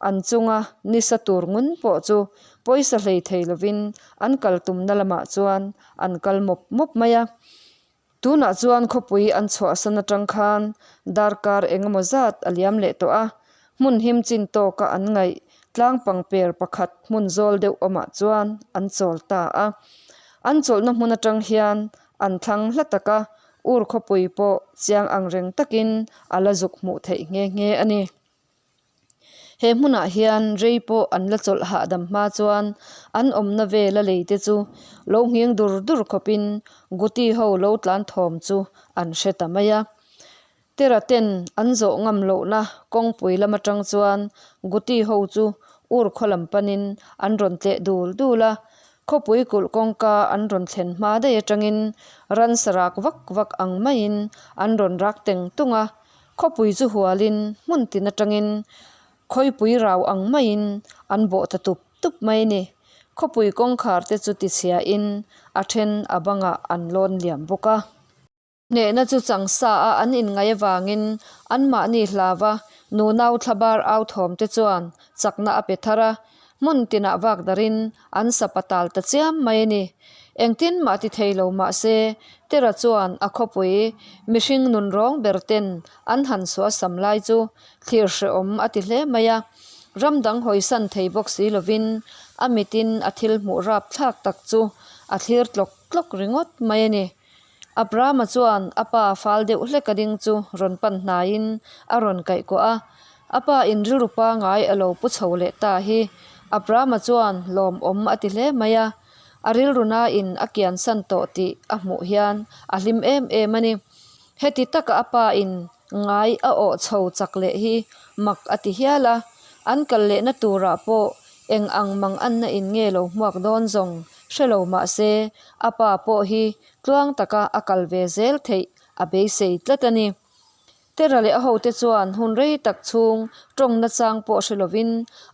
an chunga nisa tur ngun pawh chu pawisa hlei thei lovin an kal tumna lamah chuan an kal mawp mawp mai a. Tunah chuan khawpui an chhuahsan atang khan darkar eng emaw zat a liam leh tawh a, hmun him chin tawka an ngaih tlang pangper pakhat hmun zawl deuh awmah chuan an chawl ta a. An chawlhna hmun atang hian an thlang hla taka ur khawpui pawh chiang ang reng takin a la zuk hmuh theih nghe nghe a ni. He hmunah hian rei pawh an la chawlh hahdam hma chuan an awmna vela lei te chu lo nghing dur dur khawpin Guti ho lo tlan thawm chu an hre ta mai a. Tera ten an zawh ngam lohna kawngpui lam atang chuan Guti ho chu ur khaw lam panin an rawn tleh dul dul a. Khawpui kulh kawngka an rawn thlen hma daih atangin ransa rak vak vak ang maiin an rawn rak teng tung a. Khawpui chu hualin hmun tin atangin khawipui rau ang maiin an bawh ta tup tup mai a ni. Khawpui kawngkhar te chu tichhiain a then a bangah an lawn liam bawk a. Hnehna chu changsa a an inngaih avangin anmahni hlava nunau thlabar au thawm te chuan chakna a pe thar a, hmun tinah vak darin an sa patal ta chiam mai a ni. Engtin mah ti thei lo mah se, Tera chuan a khawpui mihring nun rawng ber ten an han suah sam lai chu thlir hrehawm a ti hle mai a. Ram dang hawisan thei bawk si lovin a mitin a thil hmuh rap thlak tak chu a thlir tlawk tlawk ringawt mai a ni. Abrahama chuan a pa fal deuh hlek a ding chu rawn pan hnaiin a rawn kaihkuah a. A pa in rilru pangai a lo pu chho leh ta hi Abrahama chuan lawmawm a ti hle mai a. A rilru nain a kiansan tawh tih a hmuh hian a hlim em em a ni. Heti taka a pa in ngai a awh chho chak leh hi mak a ti hial a. An kal lehna turah pawh eng ang mang anna in nge lo hmuak dawn zawng hre lo mah se a pa pawh hi tluang taka a kal ve zel theih a beisei tlat a ni. Tera leh a hote chuan hun rei tak chhung tawng nachang pawh hre lovin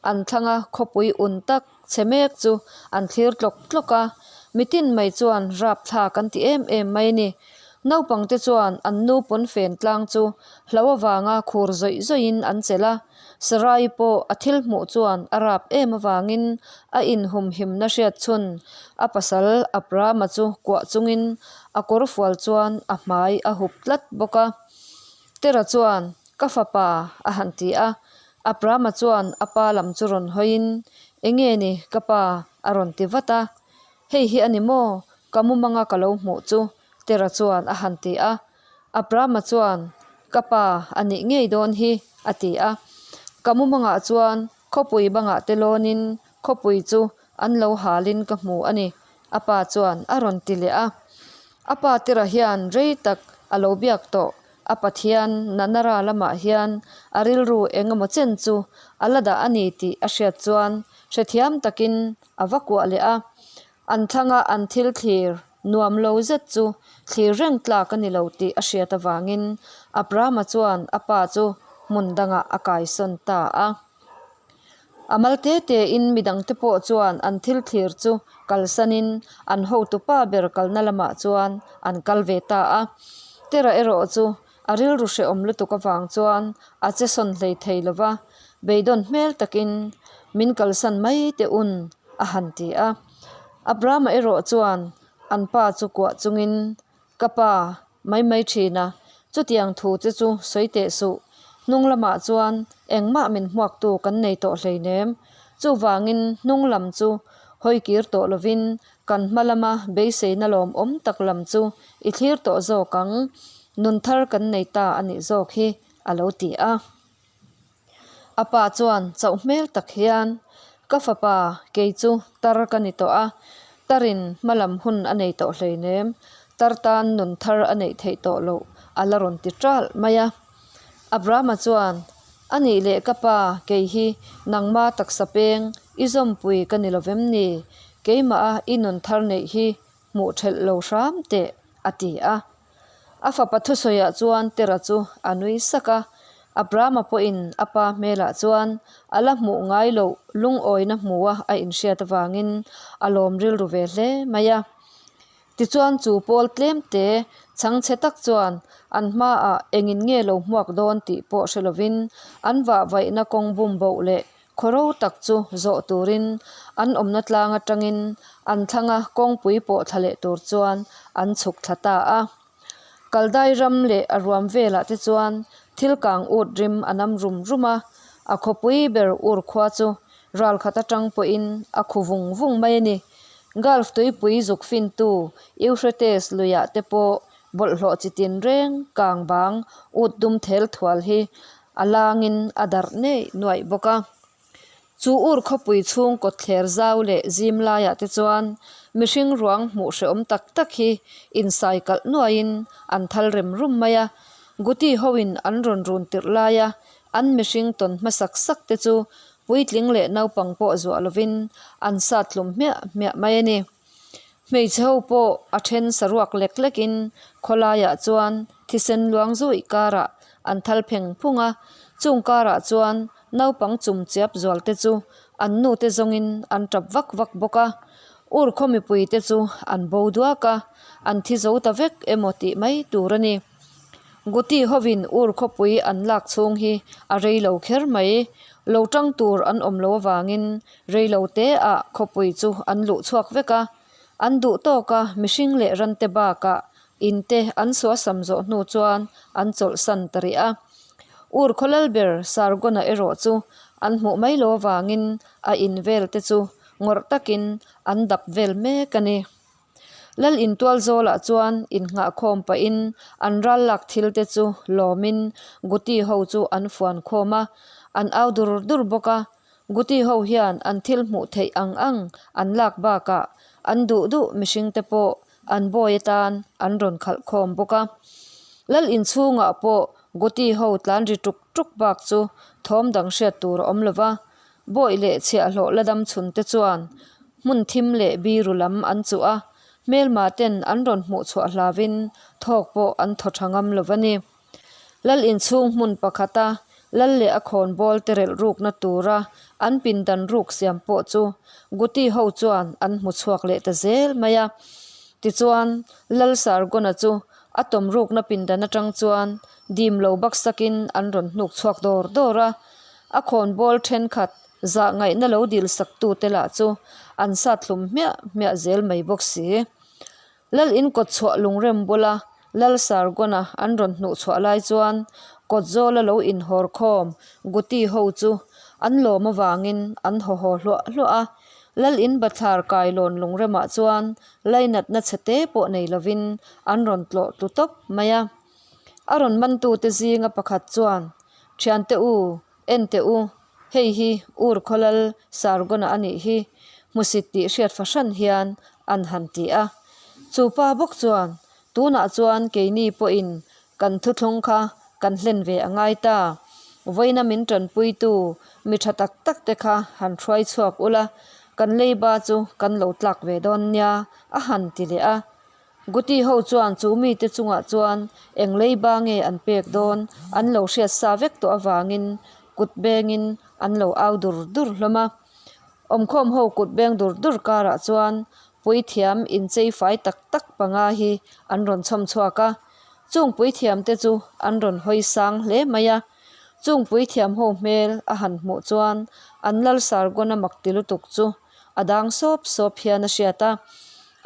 an thlanga khawpui un tak chhe mek chu an thlir tlawk tlawk a, mitin mai chuan rapthlak an ti em em mai a ni. Naupangte chuan an nu pawnfen tlang chu hlo avanga khur zawih zawihin an chelh a, Sarai pawh a thil hmuh chuan a rap em avangin a inhumhimna hriat chhun a pasal Abrahama chu kuah chungin a kawr fual chuan a hmai a hup tlat bawk a. Tera chuan, Ka fapa, a han ti a. Abrahama chuan a pa lam chu rawn hawiin, Enge ni, ka pa? a rawn ti vat a. Hei hi a ni maw? Ka mumanga ka lo hmuh chu, Tera chuan a han ti a. Abrahama chuan, Ka pa, a nih ngei dawn hi, a ti a. Ka mumangah chuan khawpui bangah te lawnin khawpui chu an lo halin ka hmu a ni, a pa chuan a rawn ti leh a. A pa tira hian rei tak a lo biak tawh, a Pathian Nanara lamah hian a rilru eng emaw chen chu a la dah a ni tih a hriat chuan hrethiam takin a va kuah leh a. An thlanga an thil thlir nuam lo zet chu thlir reng tlak a ni lo tih a hriat avangin Abrahama chuan a pa chu hmun dangah a kaisawn ta a. A mal te tein midangte pawh chuan an thil thlir chu kalsanin an hotupa ber kalna lamah chuan an kal ve ta a. Tera erawh chu a rilru hrehawm lutuk avang chuan a che sawn hlei thei lo va, beidawn hmel takin min kalsan mai teh un a han ti a. Abrahama erawh chuan an pa chu kuah chungin Ka pa, mai mai thin a, chutiang thu che chu sawi teh suh. Hnung lamah chuan engmah min hmuaktu kan nei tawh hleinem. Chuvangin hnung lam chu hawi kir tawh lovin kan hma lama beiseina lawmawm tak lam chu i thlir tawh zawk ang. Nun thar kan nei ta a nih zawk hi, a lo ti a. A pa chuan chauh hmel tak hian, Ka fapa, kei chu tar ka ni tawh a, tarin hma lam hun a nei tawh hleinem, tar tan nun thar a neih theih tawh loh a la rawn ti ṭalh mai a. Abrahama chuan, A nih leh ka pa, kei hi nangma taksa peng i zawmpui ka ni lovem ni? Keimaha i nun thar neih hi hmuh ṭhelh lo hram teh, a ti a. A fapa thusawiah chuan Tera chu a nui sak a, Abrahama pawhin a pa hmelah chuan a la hmuh ngai loh lungawina hmua a inhriat avangin a lawm rilru ve hle mai a. Tichuan chu pawl tlem te chhangchhe tak chuan an hmaah engin nge lo hmuak dawn tih pawh hre lovin an vahvaihna kawng bum boh leh khawro tak chu zawh turin an awmna tlang atangin an thlanga kawngpui pawh thla leh tur chuan an chhuk thla ta a. Kaldai ram leh a ruam velah te chuan thil kang ut rim a nam rum rum a, a khawpui ber ur khua chu ral khat atang pawhin a khu vung vung mai a ni. Gulf tuipui zuk fintu Euphrates luiah te pawh bawlhhlawh chi tinreng kang bang ut dum thel thual hi a langin a darh neih nuaih bawk a. Chu ur khawpui chhung kawtthler zau leh zim laiah te chuan mihring ruang hmuh hrehawm tak tak hi insai kalh nuaiin an thal rem rum mai a. Guti hoin an rawn run tirh laia an mihring tawn hmasak sak te chu puitling leh naupang pawh zuah lovin an sat hlum hmiah hmiah mai a ni. Hmeichhe ho pawh a then saruak lek lekin khawlaiah chuan thisen luang zuih karah an thal pheng phung a, chung karah chuan naupang chum chiap zual te chu an nu te zawngin an tap vak vak bawk a. Ur khaw mipui te chu an bo duak a, an thi zo ta vek emaw tih mai tur a ni. Guti hovin ur khawpui an lak chhung hi a rei lo kher mai. Lo tang tur an awm lo avangin rei lo te ah khawpui chu an luh chhuak vek a. An duh tawk a mihring leh rante bakah in te an suasam zawh hnu chuan an chawlhsan ta rih a. Ur khaw lal ber Sargona erawh chu an hmuh mai lo avangin a in vel te chu ngawrh takin an dap vel mek a ni. Lal intual zawlah chuan innghahkhawm pahin an ral lak thil te chu lawmin Guti ho chu an fuan khawm a, an au dur dur bawk a. Guti ho hian an thil hmuh theih ang ang an lak bakah an duh duh mihring te pawh an bawi atan an rawn khalh khawm bawk a. Lal inchhungah pawh Guti ho tlan ri tuk tuk bak chu thawm dang hriat tur a awm lo va, Bawih leh chhiahhlawh la dam chhun te chuan hmun thim leh biru lam an chuh a, hmelma ten an rawn hmuh chhuah hlavin thawk pawh an thaw tha ngam lo va ni. Lal inchhung hmun pakhata lal leh a khawn bawl te relh rukna tura an pindan ruk siam pawh chu Guti ho chuan an hmu chhuak leh ta zel mai a. Tichuan, Lal Sargona chu a tawm rukna pindan atang chuan dim lo baksakin an rawn hnuk chhuak dawr dawr a. A khawnbawl thenkhat zah ngaihna lo dil saktute lah chu an sat hlum hmiah hmiah zel mai bawk si. Lal in kawt chhuah lungrem bula Lal Sargona an rawn hnuh chhuah lai chuan kawt zawla lo inhawr khawm Guti ho chu an lawm avangin an haw haw hluah hluah a. Lal in bathlar kailawn lungremah chuan lainatna chhete pawh nei lovin an rawn tlawh tlu tawp mai a. A rawn mantute zinga pakhat chuan, Thiante u, en teh u, hei hi Ur khawlal Sargona a nih hi, hmusit tih hriat fahran hian an han ti a. Chu pa bawk chuan, Tunah chuan keini pawhin kan thuthlung kha kan hlen ve a ngai ta. Vawiina min tanpuitu mi tha tak tak te kha han hruai chhuak ula, kan leiba chu kan lo tlak ve dawn nia, a han ti leh a. Guti ho chuan chu mite chungah chuan eng leiba nge an pek dawn an lo hriat sa vek tawh avangin kut bengin an lo au dur dur hlawm a. Awmkhawm ho kut beng dur dur karah chuan puithiam inchei fai tak tak panga hi an rawn chhawm chhuak a. Chung puithiam te chu an rawn hawi sang hle mai a. Chung puithiam ho hmel a han hmuh chuan an lal Sargona mak ti lutuk chu a dang sawp sawp hian a hriat a.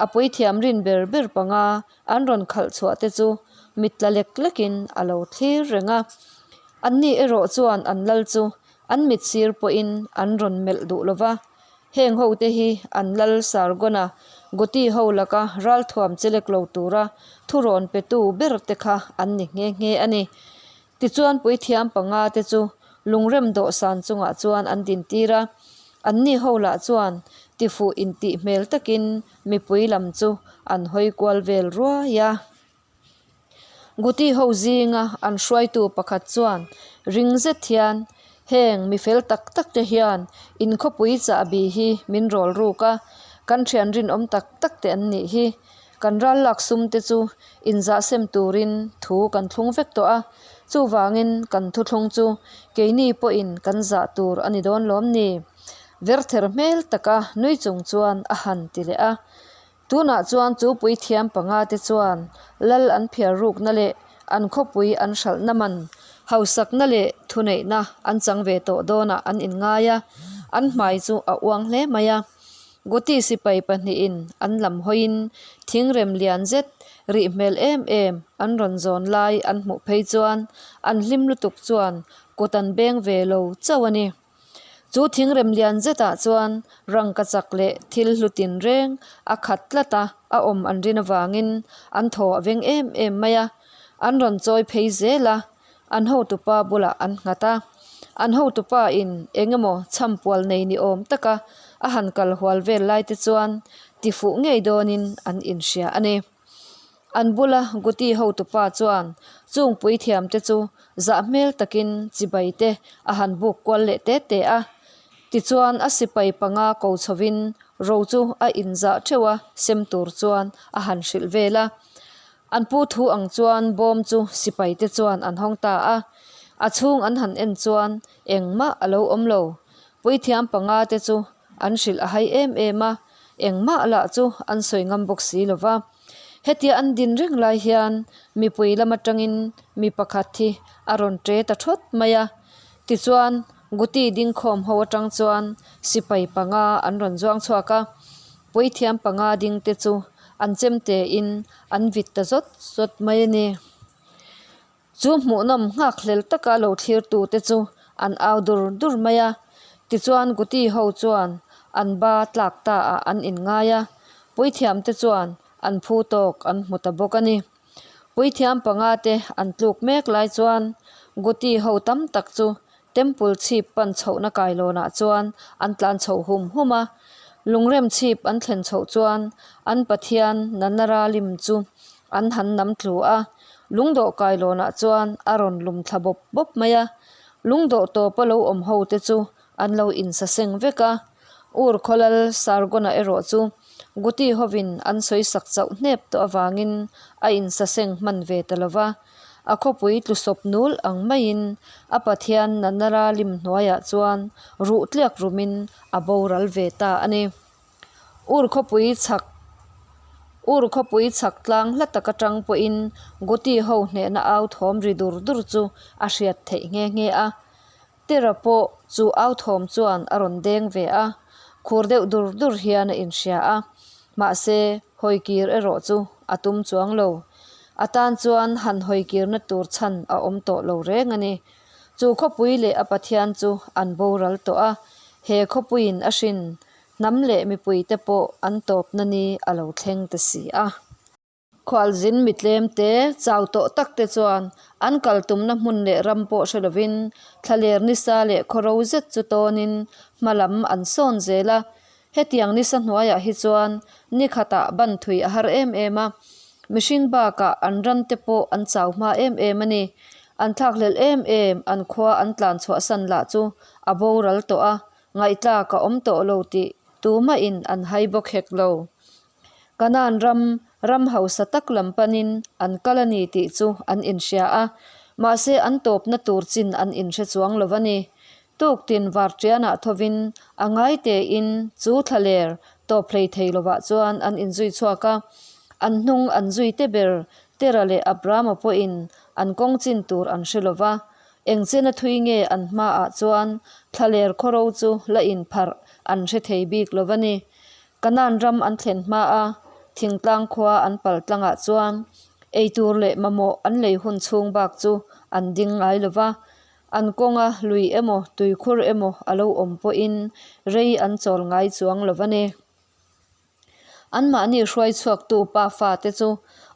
A puithiam rin ber ber panga an rawn khalh chhuah te chu mit tla lek lekin a lo thlir reng a. Anni erawh chuan an lal chu an mit sir pawhin an rawn melh duh lo va. Heng ho te hi an lal Sargona Guti ho laka ralthuam che lek lo tura thurawn petu ber te kha an ni nghe nghe a ni. Tichuan puithiam panga te chu lungrem dawhsan chungah chuan an dintir a, anni ho lah chuan tifuh intih hmel takin mipui lam chu an hawi kual vel ruai a. Guti ho zinga an hruaitu pakhat chuan ring zet hian, Heng mi fel tak tak te hian in khawpui chahbi hi min rawl ruk a, kan thian rinawm tak tak te an nih hi. Kan ral lak sum te chu inzahsem turin thu kan thlung vek tawh a, chuvangin kan thuthlung chu keini pawhin kan zah tur a ni dawn lawm ni? Verther hmel taka nui chung chuan a han ti leh a. Tunah chuan chu puithiam pangate chuan lal an phiar rukna leh an khawpui an hralhna man, hausakna leh thuneihna an chang ve tawh dawnah an inngai a, an hmai chu a uang hle mai a. Guti sipai pahnihin an lam hawiin thingrem lian zet rih hmel em em an rawn zawn lai an hmuh phei chuan an hlim lutuk chuan kut an beng ve lo chauh a ni. Chu thingrem lian zetah chuan rangka chak leh thil hlu tinreng a khat tlat a, a awm an rin avangin an thaw a veng em em mai a. An rawn chawi phei zel a, an hotupa bulah an nghat a. An hotupa in eng emaw chhampual nei ni awm taka a han kal hual vel lai te chuan tifuh ngei dawnin an inhria a ni. An bula Guti hotupa chuan chung puithiamte chu zah hmel takin chibai te a han buk kual leh te te a. Tichuan a sipai panga ko chhovin ro chu a inzah theuh a sem tur chuan a han hrilh vel a. An pu thu ang chuan bawm chu sipai te chuan an hawng ta a. A chhung an han en chuan engmah a lo awm lo. Puithiam panga te chu an hrilh a hai em em a, engmah lah chu an sawi ngam bawk si lo va. Hetia an din reng lai hian mipui lam atangin mi pakhat hi a rawn ṭe ta thawt mai a. Tichuan, Guti dingkhawm ho atang chuan sipai panga an rawn zuang chhuak a, puithiam panga dingte chu an chemtein an vit ta zawt zawt mai a ni. Chu hmuhnawm nghakhlel taka lo thlirtute chu an au dur dur mai a, tichuan Guti ho chuan an ba tlak ta ah an inngai a, puithiamte chuan an phu tawk an hmu ta bawk a ni. Puithiam panga te an tluk mek lai chuan Guti ho tam tak chu Temple chhip pan chhohna kailawnah chuan an tlan chho hum hum a, lungrem chhip an thlen chhoh chuan an pathian Nanara lim chu an han nam tlu a, lungdawh kailawnah chuan a rawn lum thla bawp bawp mai a, lungdawh tawpa lo awm ho te chu an lo insaseng vek a, Ur khawlal Sargona erawh chu Guti hovin an sawi sak chauh hnep tawh avangin a insaseng hman ve ta lo va. A khawpui tlusawp nul ang maiin a Pathian Nanara lim hnuaiah chuan ruh tliak rumin a boral ve ta a ni. Ur khawpui chhak Ur khawpui chhak tlang hla tak atang pawhin Guti ho hnehna au thawm ri dur dur chu a hriat theih nghe nghe a. Tera pawh chu au thawm chuan a rawn deng ve a, khur deuh dur dur hian a inhria a, mahse hawikir erawh chu a tum chuang lo. A tan chuan han hawikirna tur chhan a awm tawh lo reng a ni. Chu khawpui leh a Pathian chu an boral tawh a, he khawpuiin a hrin hnam leh mipuite pawh an tawpna ni a lo thleng ta si a. Khualzin mitlem te, chau tawh tak te chuan an kal tumna hmun leh ram pawh hre lovin thlaler nisa leh khawro zet chu tawnin hma lam an sawn zel a. Hetiang nisa hnuaiah hi chuan ni khatah ban thui a har em em a, mihring bakah an ran te pawh an chau hma em em a ni. An thlakhlelh em em an khua an tlan chhuahsan lah chu a boral tawh a, ngaihtlak a awm tawh lo tih tumahin an hai bawk hek lo. Kanaan ram, ram hausa tak lam panin an kal a ni tih chu an inhria a, mahse an tawpna tur chin an inhre chuang lo a ni. Tuktin varṭianah thovin a ngai tein chu thlaler tawp hlei thei lovah chuan an inzui chhuak a, an hnung an zui te ber Tera leh Abrama pawhin an kawng chin tur an hre lo va, eng chena thui nge an hmaah chuan thlaler khawro chu la inpharh an hre thei bik lo va ni. Kanaan ram an thlen hma a, thingtlang khua an pal tlangah chuan eitur leh mamawh an lei hun chhung bak chu an ding ngai lo va, an kawnga lui emaw tuikhur emaw a lo awm pawhin rei an chawl ngai chuang lo va ni. Anmahni hruai chhuaktu pa fate chu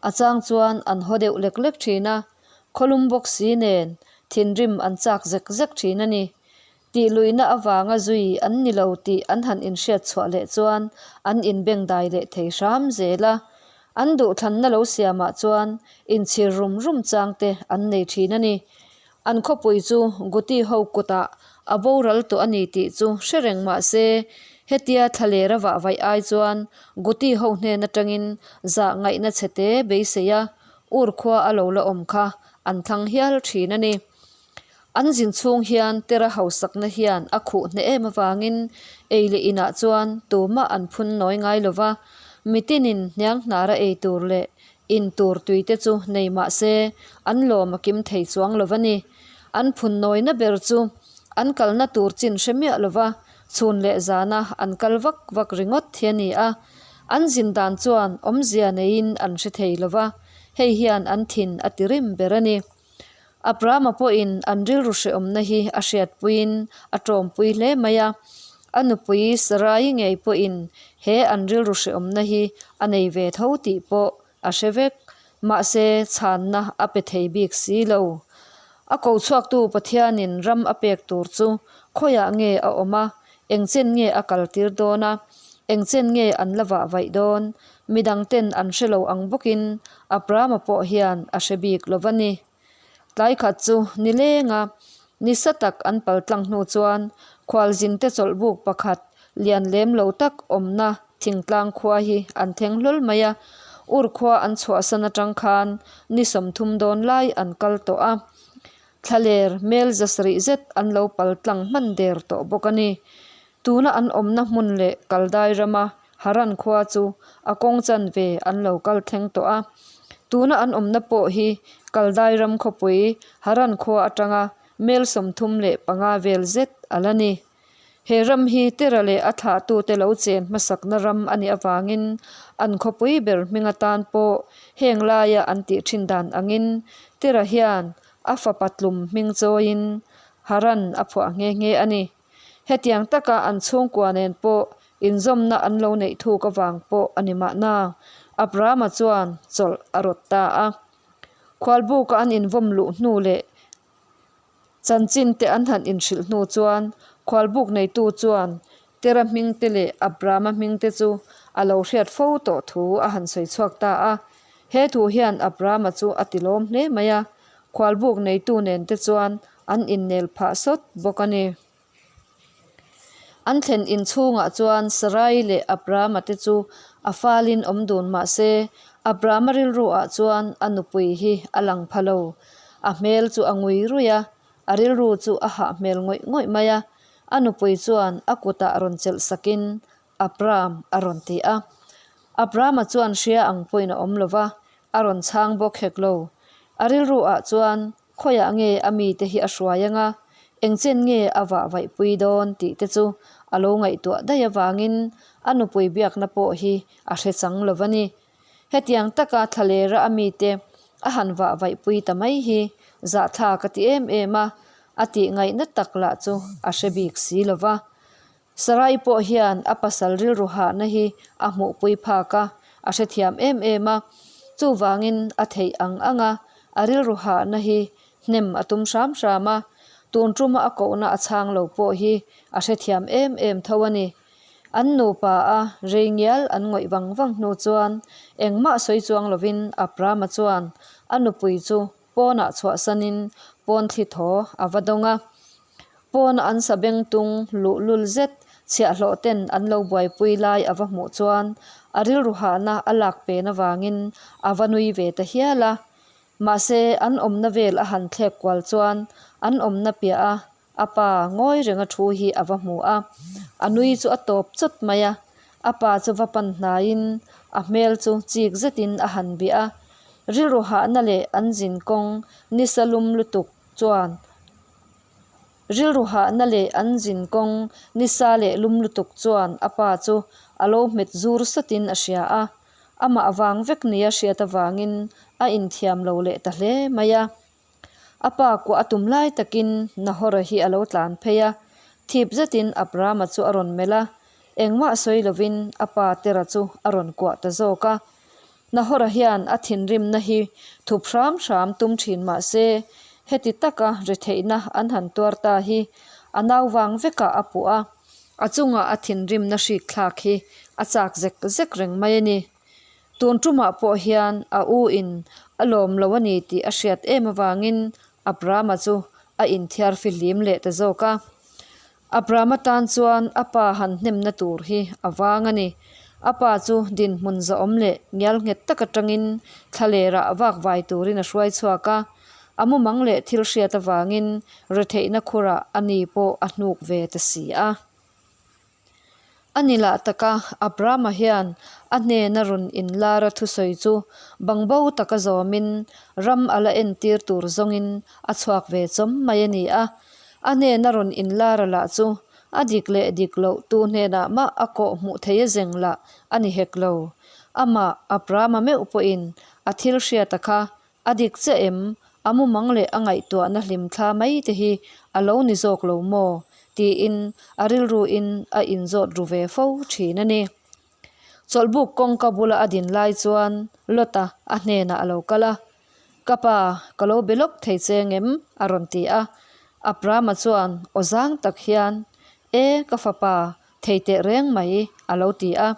a chang chuan an haw deuh lek lek thin a, khawlum bawk si nen thinrim an chak zek zek thin a ni. Tih luihna avanga zui an ni lo tih an han inhriat chhuah leh chuan an inbengdai leh thei hram zel a. An duhthlanna lo siamah chuan inchhir rum rum chang te an nei thin a ni. An khawpui chu Guti ho kutah a boral tawh a ni tih chu hre reng mah se, hetia thlaler a vah vaih ai chuan Guti ho hnen atangin zah ngaihna chhete beisei a, ur khua a lo la awm kha an thlang hial thin a ni. An zin chhung hian Tera hausakna hian a khuh hneh em avangin ei leh inah chuan tumah an phun nawi ngai lo va. Mitinin hniang hnara ei tur leh in tur tui te chu nei mah se an lawm a kim thei chuang lo va ni. An phun nawina ber chu an kalna tur chin hre miah lo va, chhun leh zana an kal vak vak ringawt hi a ni a. An zin dan chuan awmzia neiin an hre thei lo va, hei hian an thin a ti rim ber a ni. Abrahama pawhin an rilru hrehawmna hi a hriatpuiin a tawmpui hle mai a. A nupui Sarai ngei pawhin he an rilru hrehawmna hi a nei ve tho tih pawh a hre vek. Mahse, chhanna a pe thei bik si lo. A ko chhuaktu Pathianin ram a pek tur chu khawiah nge a awm a, eng chen nge a kaltir dawn a, eng chen nge an la vah vaih dawn? Midangten an hre lo ang bawkin Abrahama pawh hian a hre bik lo va ni. Tlai khat chu ni lenga nisa tak an pal tlang hnu chuan khualzinte chawlhbuk pakhat lian lem lo tak awmna thingtlang khua hi an thleng hlawl mai a. Ur khua an chhuahsan atang khan ni 30 dawn lai an kal tawh a. Thlaler mel zasarih zet an lo pal tlang hman der tawh bawk a ni. Tuna an awmna hmun leh Kaldai rama Haran khua chu a kawng chanve an lo kal thleng tawh a. Tuna an awmna pawh hi Kaldai ram khawpui Haran khua atanga mel 35 vel zet a la ni. He ram hi Tera leh a thlahtute lo chen hmasakna ram a nih avangin an khawpui ber hming atan pawh heng laia an tih thin dan angin Tera hian a fapa tlum hming chawiin Haran a phuah nghe nghe a ni. Hetiang taka an chhungkua nen pawh inzawmna an lo neih thuk avang pawh a ni mahna, Abrahama chuan chawlh a rawt ta a. Khualbuka an invawm luh hnu leh chanchin te an han inhrilh hnu chuan khualbuk neitu chuan Tera hming te leh Abrahama hming te chu a lo hriat fo tawh thu a han sawi chhuak ta a. He thu hian Abrahama chu a tilawm hle mai a, khualbuk neitu nen te chuan an innel phah sawt bawk a ni. An thlen inchhungah chuan Sarai leh Abrahama te chu a falin awm dun mah se, Abrahama rilruah chuan a nupui hi a lang pha lo. A hmel chu a ngui ruih a, a rilru chu a hah hmel ngawih ngawih mai a. A nupui chuan a kutah rawn chelh sakin, Abraham a rawn ti a. Abrahama chuan hria ang pawhin a awm lo va, a rawn chhang bawk hek lo. A rilruah chuan Khawiah nge a mite hi a hruai anga, engchen nge a vah vaihpui dawn tih te chu a lo ngaihtuah daih avangin a nupui biakna pawh hi a hre chang lo va ni. Hetiang taka thlalera a mite a han vah vaihpui ta mai hi zahthlak a ti em em a, a tih ngaihna tak lah chu a hre bik si lo va. Sarai pawh hian a pasal rilru hahna hi a hmuhpui phak a, a hrethiam em em a. Chuvangin a theih ang ang a, a rilru hahna hi hnem a tum hram hram a. Tun tuma a kohna a chhang lo pawh hi a hrethiam em em tho a ni. An nupa a rei ngial an ngawih vang vang hnu chuan engmah sawi chuang lovin Abrahama chuan a nupui chu pawnah chhuahsanin pawn thli thaw a va dawng a. Pawn an sabeng tung luhlul zet chhiahhlawh ten an lo buaipui lai a va hmuh chuan a rilru hahna a lak pen avangin a va nui ve ta hial a. Mahse an awmna vel a han thlek kual chuan an awmna piah a A pa ngawi renga thu hi a va hmu a, a nui chu a tawp chawt mai a. A pa chu va pan hnaiin a hmel chu chik zetin a han bih a. Rilru hahna leh an zin kawng nisa lum lutuk chuan Rilru hahna leh an zin kawng nisa leh lum lutuk chuan a pa chu a lo hmet zur satin a hria a. Amah vang vek nia hriat avangin a inthiam lo leh ta hle mai a. A pa kuah a tum lai takin Nahora hi a lo tlan phei a, thip zetin Abrahama chu a rawn melh a, engmah sawi lovin a pa Tera chu a rawn kuah ta zawk a. Nahora hian a thinrimna hi thup hram hram tum thin mah se, heti taka retheihna an han tuar ta hi a nau vang vekah a puh a, a chunga a thinrimna hrik thlak hi a chak zek zek reng mai a ni. Tun tumah pawh hian a u in a lawm lo a ni tih a hriat em avangin Abrahama chu a inthiar fihlim leh ta zawk a. Abrahama tan chuan a pa han hnemna tur hi a vang a ni. A pa chu dinhmun zahawm leh ngial nghet tak atangin thlalerah vak vai turin a hruai chhuak a. A mumang leh thil hriat avangin retheihna khurah a ni pawh a hnuk ve ta si a. A ni lah taka Abrama hian a hnena rawn inlara thusawi chu bangbo taka zawmin ram a la entir tur zawngin a chhuak ve chawm mai a ni a. A hnena rawn inlara lah chu a dik leh dik loh tu hnenah mah a kawh hmuh thei a zeng lah a ni hek lo. Amah Abrama meuh pawhin a thil hriata kha A dik chiah em? A mumang leh a ngaihtuahna hlimthla mai te hi a lo ni zawk lo maw? tiin a rilruin a inzawt ru ve fo thin a ni. Chawlhbuk kawngka bula a din lai chuan Lota a hnenah a lo kal a, Ka pa, ka lo be lawk thei che ngem? a rawn ti a. Abrama chuan aw zang tak hian, E, ka fapa, thei teh reng mai, a lo ti a.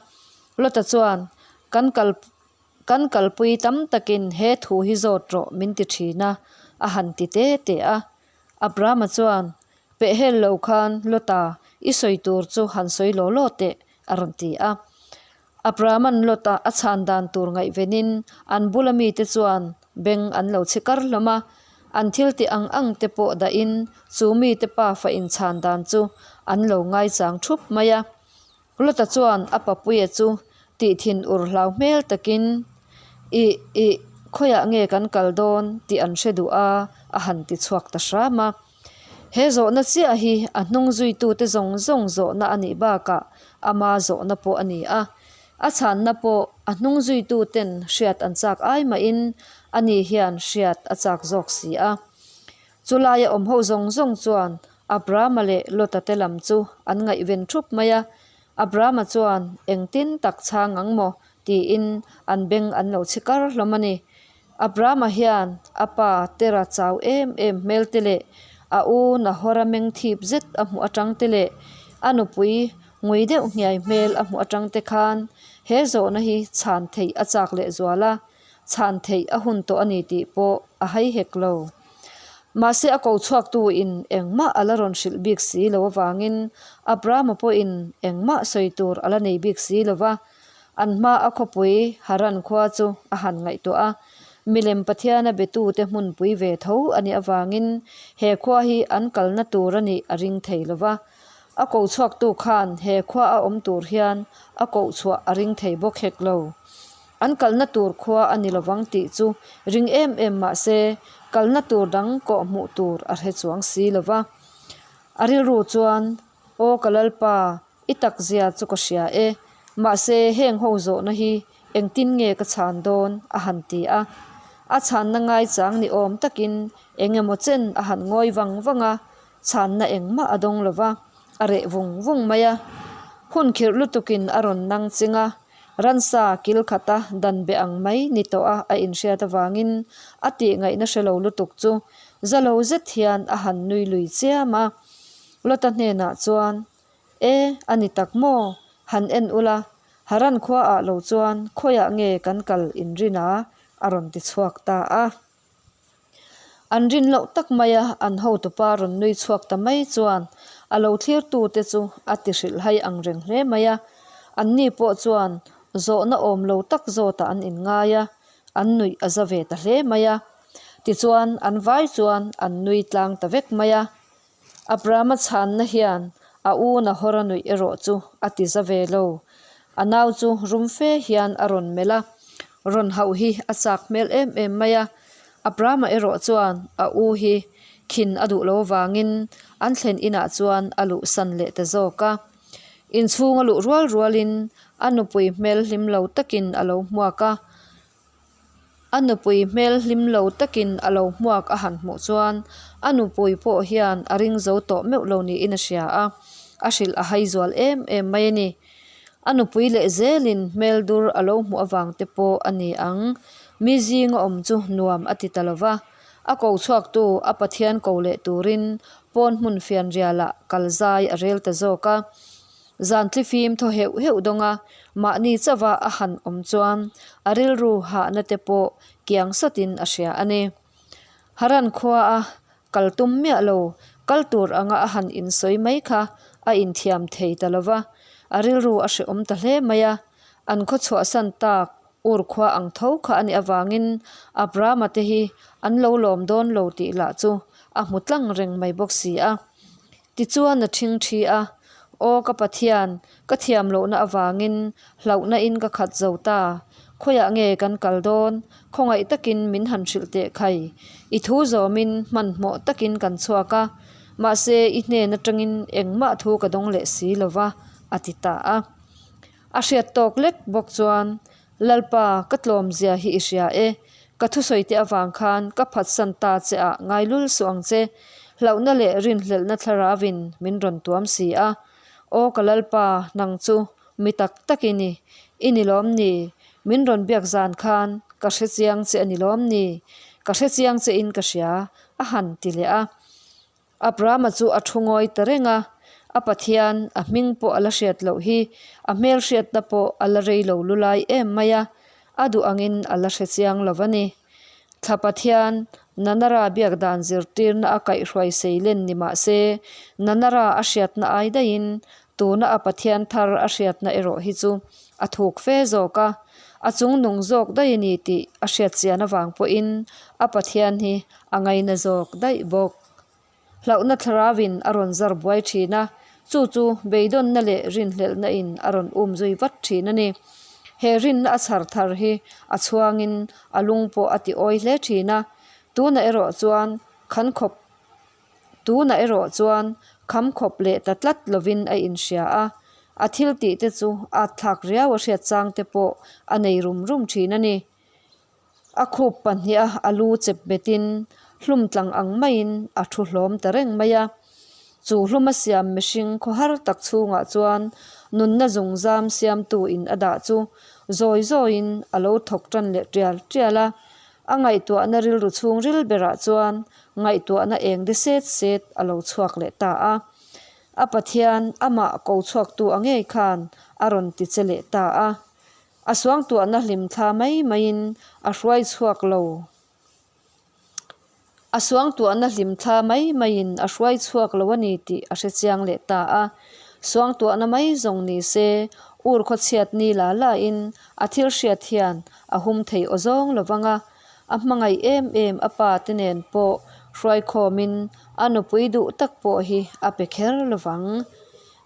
Lota chuan, Kan kal Kan kalpui tam takin he thu hi zawt rawh min ti thin a, a han ti te te a. Abrama chuan, Pehhel lo khan Lota, i sawi tur chu han sawi law law teh, a rawn ti a. Abrama'n Lota a chhan dan tur ngaihvenin an bula mite chuan beng an lo chhi kar hlawm a, an thil tih ang ang te pawh dahin chu mite pafa inchhan dan chu an lo ngaichang thup mai a. Lota chuan a papuia chu tih thin ur hlau hmel takin, Ih, ih, khawiah nge kan kal dawn tih an hre duh a, a han ti chhuak ta hram a. He zawhna chiah hi a hnung zuitute zawng zawng zawhna a nih bakah ama zawhna pawh a ni a. A chhanna pawh a hnung zuituten hriat an chak ai mahin ani hian hriat a chak zawk si a. Chulaia awm ho zawng zawng chuan Abrama leh Lota te lam chu an ngaihven thup mai a, Abrama chuan engtin tak chhang ang maw tiin an beng an lo chhi kar hlawm a ni. Abrama hian a pa Tera chau em em hmel te leh a u Nahora meng thip zet a hmuh atang te leh a nupui ngui deuh hniai hmel a hmuh atang te khan he zawhna hi chhan theih a chak lehzual a. chhan theih a hun tawh a ni tih pawh a hai hek lo. Mahse a ko chhuaktu in engmah a la rawn hrilh bik si lo avangin Abrahama pawhin engmah sawi tur a la nei bik si lo va, an hma a khawpui Haran khua chu a han ngaihtuah a. Milem Pathiana betute hmunpui ve tho a nih avangin he khua hi an kalna tur a nih a ring thei lo va. A ko chhuaktu khan he khua a awm tur hian a koh chhuah a ring thei bawk hek lo. An kalna tur khua a ni lovang tih chu ring em em mah se, kalna tur dang kawh hmuh tur a hre chuang si lo va. A rilru chuan, Aw ka Lalpa, i takzia chu ka hria e, mahse heng ho zawhna hi engtin nge ka chhan dawn? a han ti a. A chhanna ngaichang ni awm takin eng emaw chen a han ngawi vang vang a, chhanna engmah a dawng lo va, a reh vung vung mai a. Hun khirh lutukin a rawn nang ching a, Ransa kil khata dan be ang mai ni tawh a a inhriat avangin a tih ngaihna hre lo lutuk chu za lo zet hian a han nui lui chiam a. Lota hnenah chuan, E, a ni tak maw? Han en ula, Haran khuaah lo chuan khawiah nge kan kal inrin a? a rawn ti chhuak ta a. An rin loh tak maia an hotupa rawn nui chhuak ta mai chuan a lo thlirtute chu a ti hrilhhai ang reng hle mai a. Anni pawh chuan zawhna awm lo tak zawtah an inngai a, an nuih a za ve ta hle mai a. Tichuan an vai chuan an nui tlang ta vek mai a. Abrahama chhanna hian a u Nahora nuih erawh chu a ti za ve lo. A nau chu rum fe hian a rawn melh a, rawn hauh hi a chak hmel em em mai a. Abrahama erawh chuan a u hi khin a duh lo avangin an thlen inah chuan a luhsan leh ta zawk a. Inchhung a luh rual rualin a nupui hmel hlim lo takin a lo hmuak a. A nupui hmel hlim lo takin a lo hmuak a han hmuh chuan a nupui pawh hian a ring zo tawh meuh lo niin a hria a, a hrilh a hai zual em em mai a ni. A nupui leh zelin hmel dur a lo hmuh avang te pawh a ni ang. Mi zinga awm chu nuam a ti ta lo va, a ko chhuaktu a Pathian ko leh turin pawn hmun fianrialah kal zai a rel ta zawk a. Zan tlifim thaw heuh heuh dawng a, mahni chauha a han awm chuan a rilru hahna te pawh kiang sawtin a hria a ni. Haran khua a kal tum miah lo, kal tur anga a han insawi mai kha a inthiam thei ta lo va, a rilru a hrehawm ta hle mai a, an khaw chhuahsan tak ur khua ang tho kha a nih avangin Abrahama te hi an lo lawm dawn lo tih lah chu a hmu tlang reng mai bawk si a. Tichuan a ṭhing ṭhi a. Aw ka Pathian, ka thiam lohna avangin hlauhna in ka khat zo ta. Khawiah nge kan kal dawn? Khawngaih takin min han hrilh teh khai. I thu zawmin hmanhmawh takin kan chhuak a, mahse i hnen atangin engmah thu ka dawng leh si lo va, a ti ta a. A hriat tawk lek bawk chuan, Lalpa, ka tlawm zia hi i hria e. Ka thusawi te avang khan ka phatsan ta che ah ngai lul suh ang che. Hlauhna leh rinhlelhna thlaravin min rawn tuam si a. Aw ka Lalpa, nang chu mi tak tak i ni. I ni lawm ni? Min rawn biak zan khan ka hre chiang che a ni lawm ni? Ka hre chiang che in ka hria, a han ti leh a. Abrahama chu a thu ngawi ta reng a, a Pathian, a hming pawh a la hriat loh hi, a hmel hriatna pawh a la rei lo lu lai em mai a, a duh angin a la hre chiang lo a ni. Thla Pathian, Nanara biak dan zirtirna a kaihhruai seilen ni mah se, Nanara a hriatna ai daihin tuna a Pathian thar a hriatna erawh hi chu a thuk fe zawk a, a chungnung zawk daih a ni tih a hriat chian avang pawhin a Pathian hi a ngaina zawk daih bawk. Hlauhna thlarauin a rawn zar buai thin a, chu chu beidawnna leh rinhlelhna in a rawn um zui vat thin a ni. He rinna a chhar thar hi a chhuangin a lung pawh a ti awi hle thin a, tunah erawh chuan khan khawp tunah erawh chuan kham khawp leh ta tlat lovin a inhria a, a thil tih te chu at thlak riau a hriat chang te pawh a nei rum rum thin a ni. A khup pahniha a lu chep betin hlum tlang ang maiin a thu hlawm ta reng mai a. Chu hluma siam mihring khawhar tak chhungah chuan nunna zungzam siamtu in a dah chu zawi zawiin a lo thawk tan leh tial tial a. A ngaihtuahna rilru chhungril berah chuan ngaihtuahna eng de set set a lo chhuak leh ta a. A Pathian amah ko chhuaktu a ngei khan a rawn ti che leh ta a. A suangtuahna hlimthla mai maiin a hruai chhuak lo. A suangtuahna hlimthla mai maiin a hruai chhuak lo a ni tih a hre chiang leh ta a. Suangtuahna mai zawng ni se, ur khawchhiat ni la lain a thil hriat hian a hum thei aw zawng lo vang a. A hmangaih em em a pa te nen pawh hruaikhawmin a nupui duh tak pawh hi a pe kher lo vang.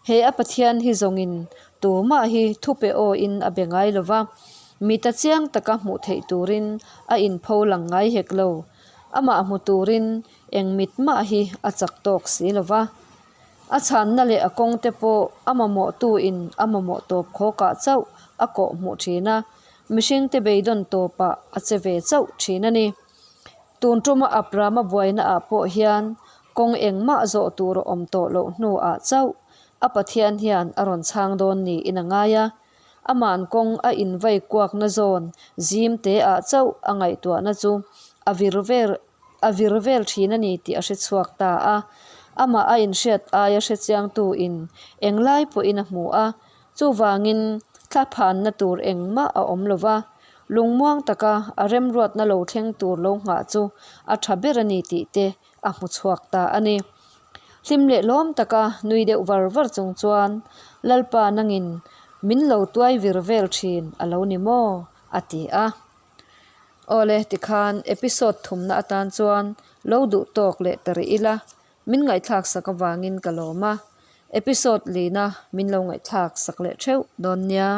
He a Pathian hi zawngin tumah hi thupe awin a be ngai lo va, mita chiang taka hmuh theih turin a inpho lang ngai hek lo. Amah hmu turin eng mit mah hi a chak tawk si lo va. A chhanna leh a kawng te pawh a mamawhtuin a mamawh tawp khawkah chauh a kawh hmuh thin a, mihringte beidawn tawpah a che ve chauh thin a ni. Tun tuma Abrahama buainaah pawh hian kawng engmah zawh tur a awm tawh loh hnuah chauh a Pathian hian a rawn chhang dawn niin a ngai a. Ama'n kawng a invai kuakna zawn zim teah chauh a ngaihtuahna chu a vir vel a vir vel thin a ni tih a hre chhuak ta a. Amah a inhriat aia hrechiangtu in englai pawhin a hmu a, Chuvangin, thlaphanna tur engmah a awm lo va, lungmuang taka a remruatna lo thleng tur lo nghah chu a tha ber a ni tih te a hmu chhuak ta a ni. Hlim leh lawm taka nui deuh var var chung chuan, Lalpa nangin min lo tuai vir vel thin a lo ni maw? a ti a. Awle, tikhan episode thumna atan chuan lo duh tawk leh ta rih ila, Min ngaihthlak sak avangin ka lawm a, episode lina min lo ngaihthlak sak leh theuh dawn nia.